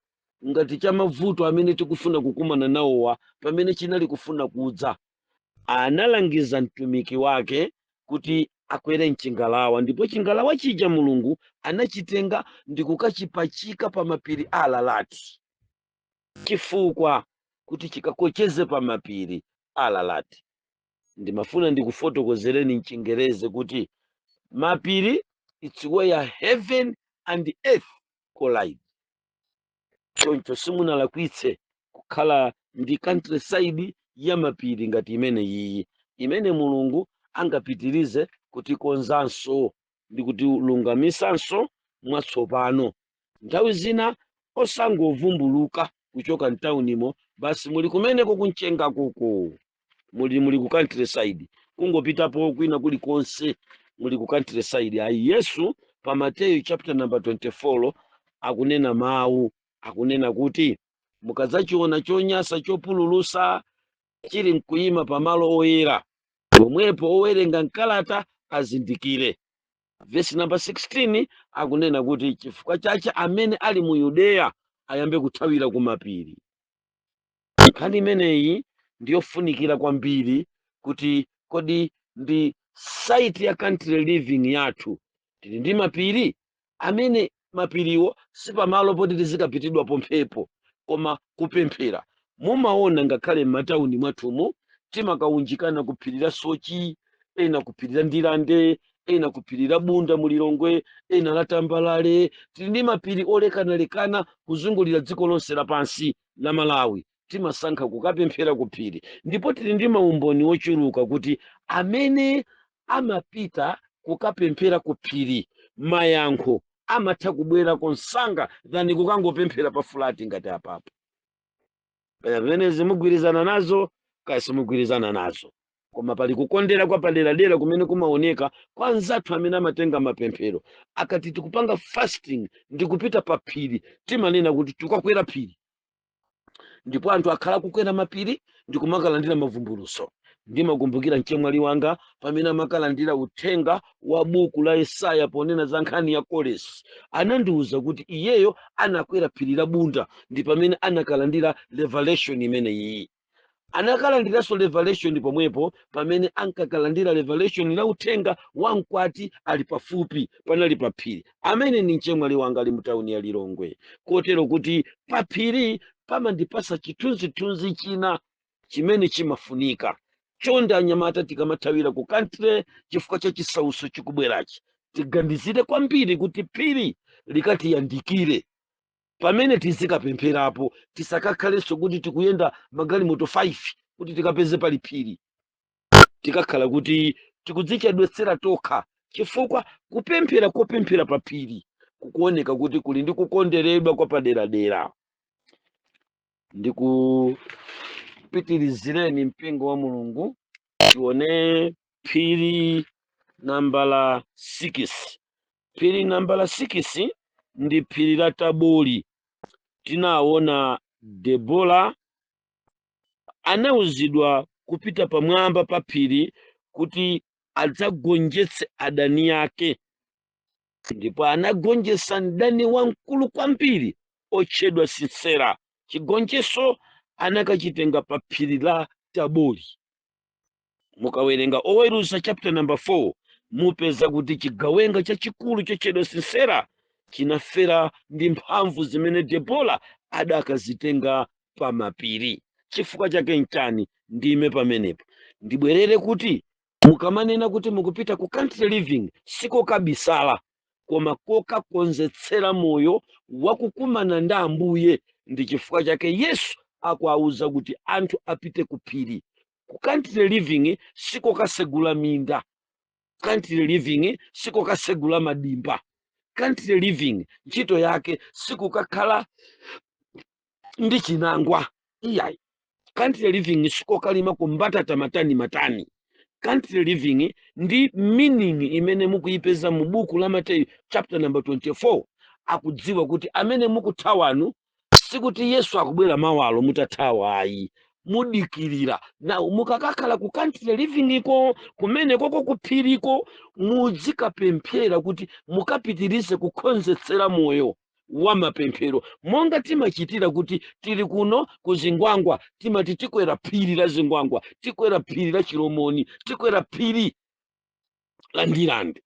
ngati cha mavuto amene tikufuna kukumana nawowa pamene chinali kufuna kudza, analangiza mtumiki wake kuti akwere mchingalawa, ndipo chingalawa chija Mulungu anachitenga ndi kukachipachika pa mapiri a Ararati, chifukwa kuti chikakocheze pa mapiri a Ararati. Ndimafuna ndikufotokozereni mchingereze kuti mapiri, it's where heaven and earth collide. Choncho simunalakwitse kukhala ndi countryside ya mapiri ngati imene iyi, imene Mulungu angapitirize kutikonzanso ndi kutilungamisanso mwatsopano. Nthawi zina osangovumbuluka kuchoka mtaunimo basi, muli kumeneko kumchenga kuko, muli ku countryside, kungopitapo kwina kulikonse muli ku countryside. Ayi, Yesu pa Mateyu chapter number 24 akunena mawu, akunena kuti mukadzachiona chonyasa chopululusa chili mkuyima pamalo oyera, pomwepo owerenga mkalata azindikire. Vesi namba 16 akunena kuti chifukwa chache amene ali mu Yudeya ayambe kuthawira ku mapiri. Nkhani imeneyi ndiyofunikira kwambiri kuti kodi ndi site ya country living yathu tili ndi mapiri, amene mapiriwo sipamalo poti tizikapitidwapo mphepo koma kupemphera. Mumaona ngakhale m'matawuni mwathumu timakaunjikana ku phiri la Sochi, ena ku phiri la Ndilande, ena ku phiri la Bunda mulilongwe, ena la Tambalale. Tili ndi mapiri olekanalekana kuzungulira dziko lonse lapansi la Malawi. Timasankha kukapemphera ku phiri, ndipo tili ndi maumboni ochuluka kuti amene amapita kukapemphera ku phiri, mayankho amatha kubwera konsanga than kukangopemphera pa flat ngati apapo. Kaya zimenezi mugwirizana nazo, kaya simugwirizana nazo, koma pali kukondera kwa paderadera kumene kumaoneka kwa anzathu amene amatenga mapemphero. Akati tikupanga fasting ndi kupita pa phiri, timanena kuti tikakwera phiri, ndipo anthu akhala kukwera mapiri ndi kumakalandira mavumbuluso. Ndimakumbukira mchemwali wanga pamene amakalandira uthenga wa buku la Yesaya ponena za nkhani ya Koresi, anandiwuza kuti iyeyo anakwera phiri la Bunda ndi pamene anakalandira revelation imene iyi. Anakalandiranso revelation pomwepo pamene ankakalandira revelation la uthenga wa mkwati ali pafupi, panali pa phiri. Amene ni mchemwali wanga ali mutawuni ya Lilongwe. Kotero kuti pa phiri pamandipasa chithunzithunzi china chimene chimafunika. Chonde anyamata, tikamathawira ku country chifukwa cha chisauso chikubwerachi, tiganizire kwambiri kuti phiri likatiyandikire pamene tizikapempherapo. Tisakakhalenso kuti tikuyenda magalimoto 5 kuti tikapeze pali phiri. Tikakhala kuti tikudzichedwetsera tokha, chifukwa kupemphera kopemphera pa phiri kukuoneka kuti kuli ndi kukonderedwa kwa paderadera. Ndikupitirizireni, mpingo wa Mulungu, tione phiri nambala 6. Phiri nambala 6 ndi phiri la Tabori. Tinaona Debora anawuzidwa kupita pamwamba pa phiri kuti adzagonjetse adani ake, ndipo anagonjetsa mdani wamkulu kwambiri otchedwa Sisera. Chigonjetso anakachitenga pa phiri la Tabori. Mukawerenga Oweruza chapter number 4, mupeza kuti chigawenga chachikulu chotchedwa Sisera chinafera ndi mphamvu zimene Debora adakazitenga pa mapiri. Chifukwa chake nchani? Ndime pamenepo, ndibwerere kuti mukamanena kuti mukupita ku country living, sikokabisala koma kokakonzetsera moyo wakukumana ndi Ambuye. Ndi chifukwa chake Yesu akuawuza kuti anthu apite ku phiri. Ku country living sikokasegula minda. Country living sikukasegula madimba. Country living ntchito yake sikukakhala ndi chinangwa, iyayi. Country living sikokalima kumbatata matani matani. Country living ndi meaning imene mukuyipeza mu buku la Mateyu chapter number 24. Akudziwa kuti amene mukuthawanu, sikuti Yesu akubwera mawalo mutathawa, ayi, mudikirira. Na mukakakhala ku country living iko, kumene koko kuphiriko, muzikapemphera kuti mukapitirize kukonzetsera moyo wa mapemphero, monga timachitira kuti tili kuno ku Zingwangwa, timati tikwera phiri la Zingwangwa, tikwera phiri la Chilomoni, tikwera phiri la Ndilande.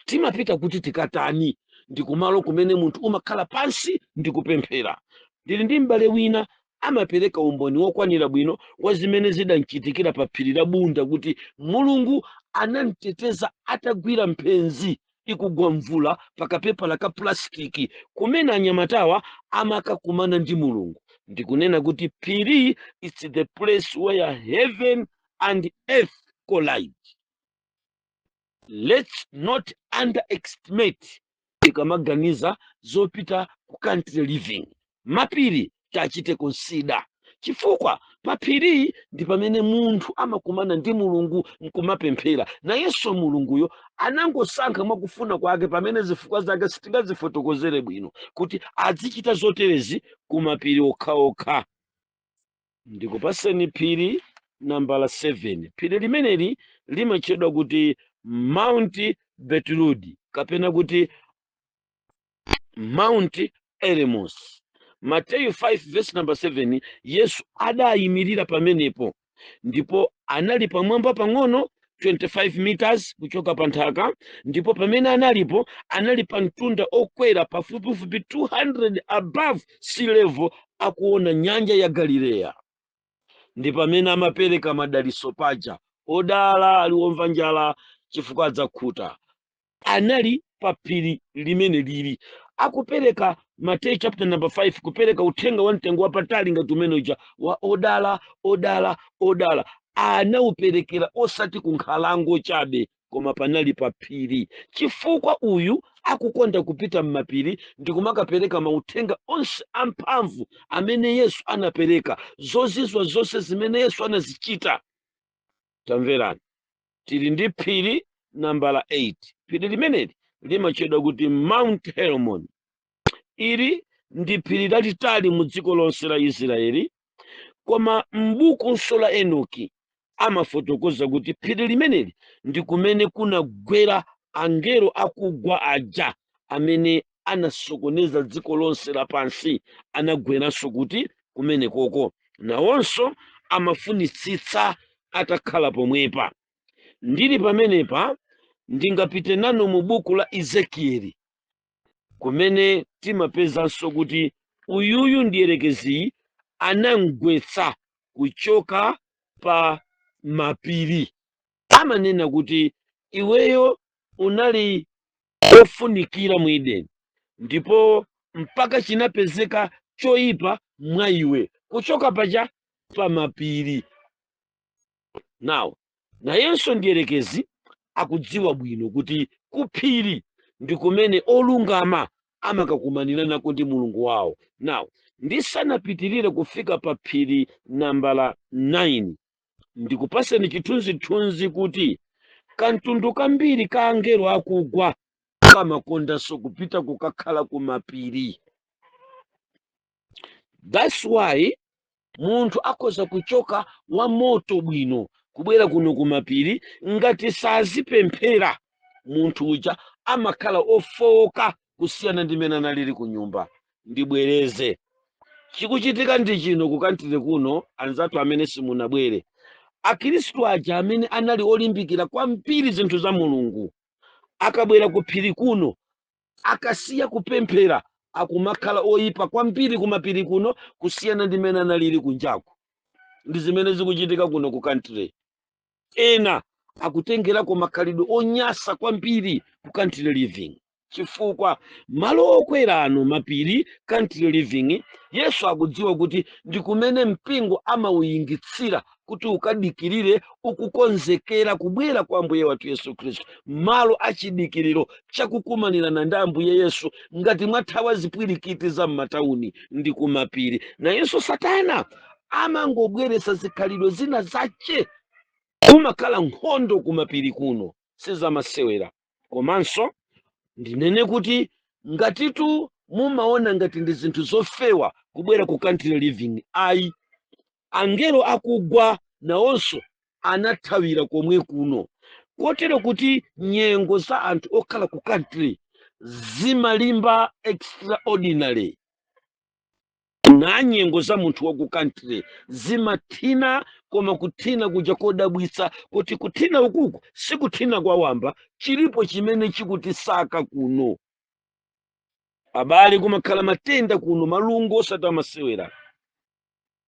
Timapita kuti tikatani? Ndi kumalo kumene munthu umakhala pansi ndi kupemphera. Ndili ndi m'bale wina amapereka umboni wokwanira bwino wa zimene zidamchitikira pa phiri la Bunda, kuti Mulungu anamteteza atagwira mphenzi ikugwa mvula pakapepala ka plasitiki, kumene anyamatawa amakakumana ndi Mulungu. Ndikunena kuti phiri, it's the place where heaven and earth collide. Let's not underestimate tikamaganiza zopita ku country living. Mapiri tachite consider, chifukwa paphiri ndi pamene munthu amakumana ndi Mulungu nkumapemphera. Nayenso Mulunguyo anangosankha mwakufuna kwake, pamene zifukwa zake sitingazifotokozere bwino, kuti azichita zoterezi kumapiri okhaokha. Ndikupaseni phiri nambala 7. Phiri limeneli limatchedwa kuti Mount Betrudi kapena kuti Mount Eremos. Mateyu 5 verse number 7, Yesu adayimirira pamenepo ndipo anali pamwamba pang'ono 25 meters kuchoka pa nthaka, ndipo pamene analipo anali pa mtunda okwera pafupifupi 200 above sea level, akuona nyanja ya Galileya. Ndi pamene amapereka madaliso paja, "Odala ali womva njala, chifukwa adzakhuta." Anali pa phiri limene lili akupereka Mateyu chapter number 5, kupereka uthenga wa mtengo wapatali ngati umene uja wa "Odala, odala, odala". Anauperekera osati ku nkhalango chabe, koma panali pa phiri, chifukwa uyu akukonda kupita m'mapiri ndi kumakapereka mauthenga onse amphamvu amene Yesu anapereka, zozizwa zonse zimene Yesu anazichita. Tamverani, tili ndi phiri nambala 8. Phiri limeneli limatchedwa kuti Mount Hermon. Ili ndi phiri lalitali mu dziko lonse la Israeli, koma m'bukunso la Enoki amafotokoza kuti phiri limeneli ndi kumene kunagwera angelo akugwa aja amene anasokoneza dziko lonse lapansi. Anagweranso kuti kumene koko nawonso amafunitsitsa atakhala pomwepa. Ndili pamenepa, ndingapite nanu mu buku la Ezekieli, kumene timapezanso kuti uyuyu ndiyerekeziyi anamgwetsa kuchoka pa mapiri. Amanena kuti iweyo unali ofunikira mu Edeni, ndipo mpaka chinapezeka choyipa mwa iwe kuchoka pacha pa mapiri. Now, nayenso ndiyerekezi akudziwa bwino kuti kuphiri ndi kumene olungama amakakumanira nako ndi Mulungu wawo. Now, ndisanapitirire kufika pa phiri nambala 9, ndikupaseni chithunzithunzi kuti kamtundu kambiri ka angelo akugwa kamakondanso kupita kukakhala kumapiri. That's why munthu akhoza kuchoka wa moto bwino kubwera kuno kumapiri, ngati sazipemphera munthu uja amakhala ofowoka kusiyana ndi mmene analili ku nyumba. Ndibwereze, chikuchitika ndi chino ku country kuno. Anzathu amene simunabwere, Akhristu aja amene anali olimbikira kwambiri zinthu za Mulungu, akabwera ku phiri kuno, akasiya kupemphera, akumakhala oyipa kwambiri kumapiri kuno kusiyana ndi mmene analili kunjaku. Ndi zimene zikuchitika kuno ku country. Ena akutengerako makhalidwe onyasa kwambiri ku country living. Chifukwa malo okwera ano, mapiri, country living, Yesu akudziwa kuti ndi kumene mpingo amawuyingitsira kuti ukadikirire, ukukonzekera kubwera kwa Ambuye wathu Yesu Khristu, malo achidikiriro chakukumanirana ndi Ambuye Yesu. Ngati mwathawa zipwirikiti za m'matawuni, ndi kumapiri. Nayenso Satana amangobweretsa zikhalidwe zina zache, kumakhala nkhondo kumapiri kuno, sizamasewera. Komanso ndinene kuti ngatitu mumaona ngati ndi zinthu zofewa kubwera ku country living, ayi. Angelo akugwa nawonso anathawira komwe kuno, kotero kuti nyengo za anthu okhala ku country zimalimba extraordinary, na nyengo za munthu wa ku country zimathina, koma kuthina kuja kodabwitsa, kuti kuthina ukuku sikuthina kwa wamba, chilipo chimene chikutisaka kuno, abale. Kumakhala matenda kuno, malungo osati amasewera.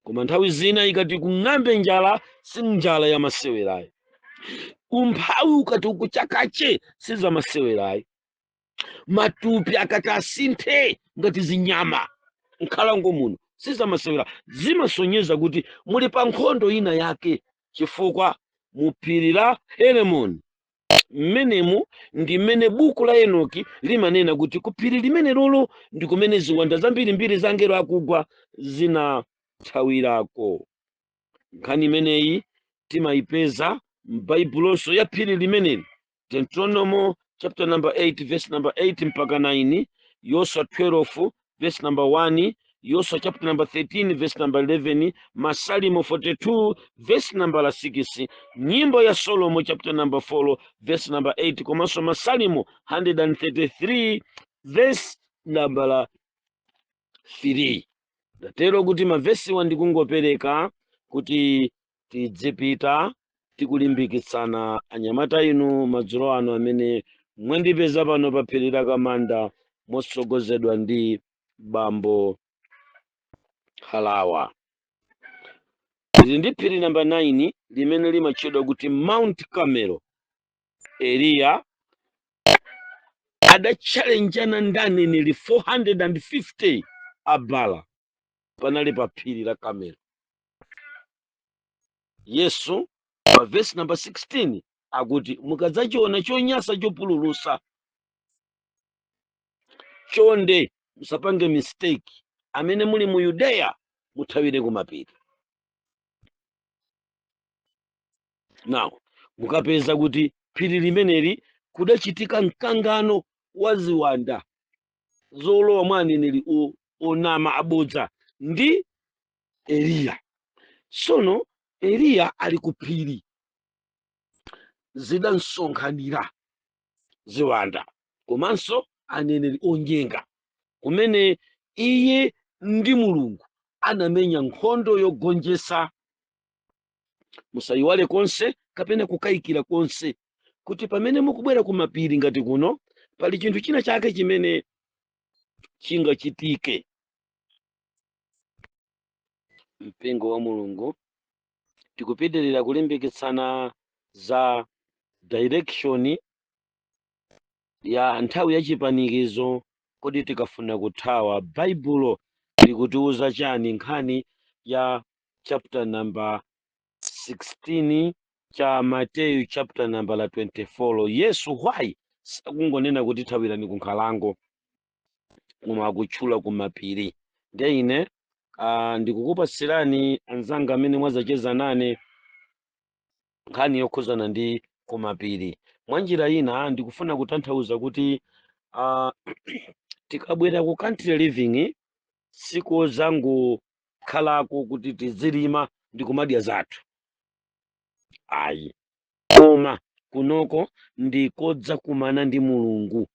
Koma nthawi zina ikati kung'ambe njala, si njala ya masewerayi. Umphawi ukati ukuchakache, sizamasewerayi. Matupi akati asinthe ngati zinyama nkhalango muno, sizamasewera. Zimasonyeza kuti muli pa nkhondo ina yake, chifukwa mu phiri la Heremoni mmenemu ndi mmene buku la Enoki limanena kuti ku phiri limene lolo ndi kumene ziwanda zambirimbiri za angelo akugwa zinathawirako. Nkhani imeneyi timayipeza m'Baibulonso ya phiri limeneli, Deuteronomy chapter number 8 verse number 8 mpaka 9, Yoswa 12 verse number 1, Yoswa chapter number 13 verse number 11, Masalimo 42 verse number 6, Nyimbo ya Solomo chapter number 4 verse number 8, komanso Masalimo 133 verse number 3. Ndatero kuti mavesiwa ndikungopereka kuti tidzipita tikulimbikitsana, anyamata inu, madzulo ano amene mwandipeza pano pa phiri la Kamanda motsogozedwa ndi Bambo Halawa. Ili ndi phiri namba 9 limene limatchedwa kuti Mount Carmel. Eliya adatchalenjana ndi aneneri 450 a Bala, panali pa phiri la Carmel. Yesu pa vesi namba 16 akuti, "Mukadzachiona chonyansa chopululusa," chonde musapange mistake, amene muli mu Yudeya muthawire kumapiri. Now mukapeza kuti phiri limeneli kudachitika mkangano wa ziwanda zolowa mwa aneneri onama, abodza, ndi Eliya. Sono Eliya ali ku phiri, zidasonkhanira ziwanda komanso aneneri onyenga, kumene iye ndi Mulungu anamenya nkhondo yogonjetsa. Musayiwale konse kapena kukayikira konse kuti pamene mukubwera ku mapiri ngati kuno, pali chinthu china chake chimene chingachitike. Mpingo wa Mulungu, tikupitirira kulimbikitsana za direction ya nthawi ya chipanikizo. Kodi tikafuna kuthawa, Baibulo likutiuza chani? Nkhani ya chapter number 16 cha Mateyu, chapter number la 24, Yesu why sakungonena kuti thawirani ku nkhalango, koma akutchula ku mapiri? Ndiye ine ndikukupatsirani, anzanga amene mwazacheza nane, nkhani yokhuzana ndi kumapiri. Mwa njira ina ndikufuna kutanthauza kuti tikabwera ku country living, sikozangokhalako kuti tizilima ndi kumadya zathu, ayi, koma kunoko ndikodzakumana ndi Mulungu.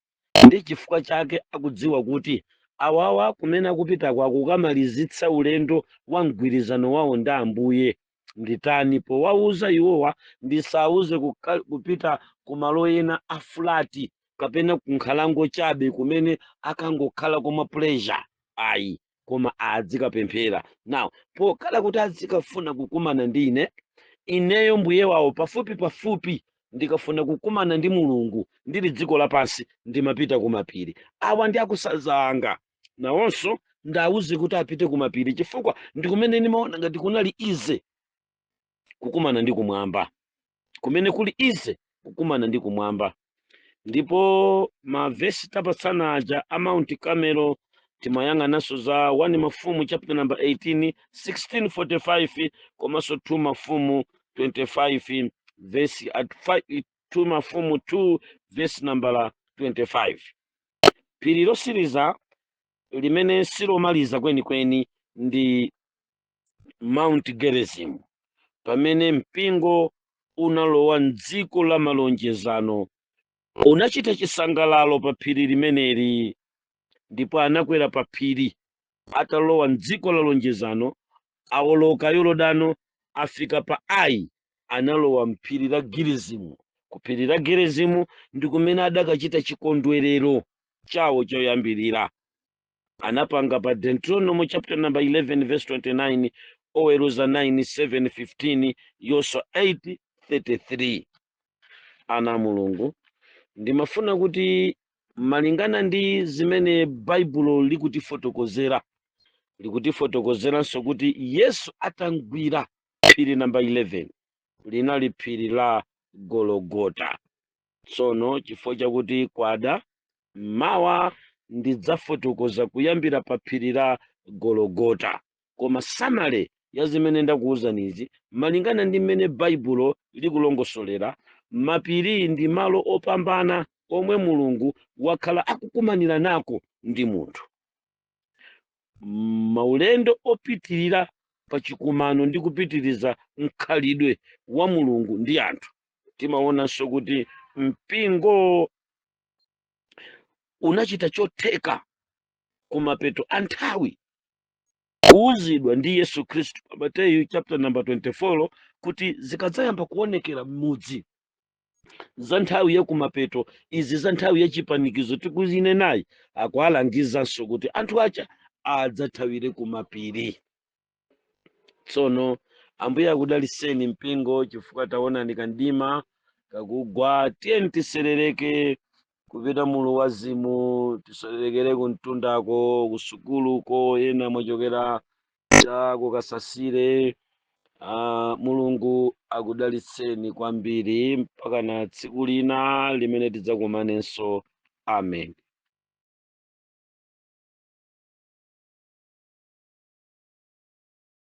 Ndi chifukwa chake akudziwa kuti awawa kumene akupitako akukamalizitsa ulendo wa mgwirizano wawo ndi Ambuye. Nditani powauza iwowa? Ndisauze kupita kumalo ena a flat kapena kunkhalango chabe kumene akangokhala koma pleasure, ayi, koma adzikapemphera. Now pokhala kuti adzikafuna kukumana ndi ine, ineyo mbuye wawo, pafupi pafupi. Ndikafuna kukumana ndi Mulungu ndili dziko lapansi, ndimapita kumapiri. Awa ndi akusanza anga, nawonso ndawuze kuti apite kumapiri, chifukwa ndi kumene ndimaona ngati kunali easy kukumana ndi kumwamba, kumene kuli easy kukumana ndi kumwamba. Ndipo mavesi tapatsana aja a Mount Carmel, timayang'ananso za 1 Mafumu chapter number 18, 1645, komanso 2 Mafumu 25 verse at 5, 2 Mafumu 2 verse number 25. Phiri losiriza limene silomaliza kwenikweni ndi Mount Gerizim, pamene mpingo unalowa mdziko la malonjezano. Unachita chisangalalo pa phiri limeneli, ndipo anakwera pa phiri atalowa mdziko la lonjezano. Awoloka Yorodano, afika pa Ai, analowa mphiri la Gerizimu. Ku phiri la Gerizimu ndi kumene adakachita chikondwerero chawo choyambirira. Anapanga pa Deuteronomy chapter number 11 verse 29, Oweruza 9 7 15, Yoswa 8 33. Ana a Mulungu, ndimafuna kuti malingana ndi zimene Baibulo likutifotokozera, likutifotokozeranso kuti Yesu atangwira phiri namba 11, linali phiri la Gologota. Tsono chifukwa chakuti kwada, mawa ndidzafotokoza kuyambira pa phiri la Gologota. Koma summary ya zimene ndakuwuzanizi, malingana ndi mmene Baibulo likulongosolera, mapiri ndi malo opambana omwe Mulungu wakhala akukumanira nako ndi munthu maulendo opitirira pa chikumano ndi kupitiriza mkhalidwe wa Mulungu ndi anthu. Timaonanso kuti mpingo unachita chotheka kumapeto a nthawi kuwuzidwa ndi Yesu Khristu pa Mateyu chapter number 24 kuti zikadzayamba kuonekera m'mudzi za nthawi ya kumapeto izi, za nthawi ya chipanikizo tikuzinenayi, akualangizanso kuti anthu aja adzathawire kumapiri. Tsono Ambuye akudaliseni mpingo, chifukwa taonani kandima kakugwa. Tiyeni tiserereke kupita mulu wazimu, tisererekere kumtundako, kusukuluko, ena mwachokera cha kukasasire. Mulungu akudalitseni kwambiri mpaka na tsiku lina limene tidzakumanenso. Amen.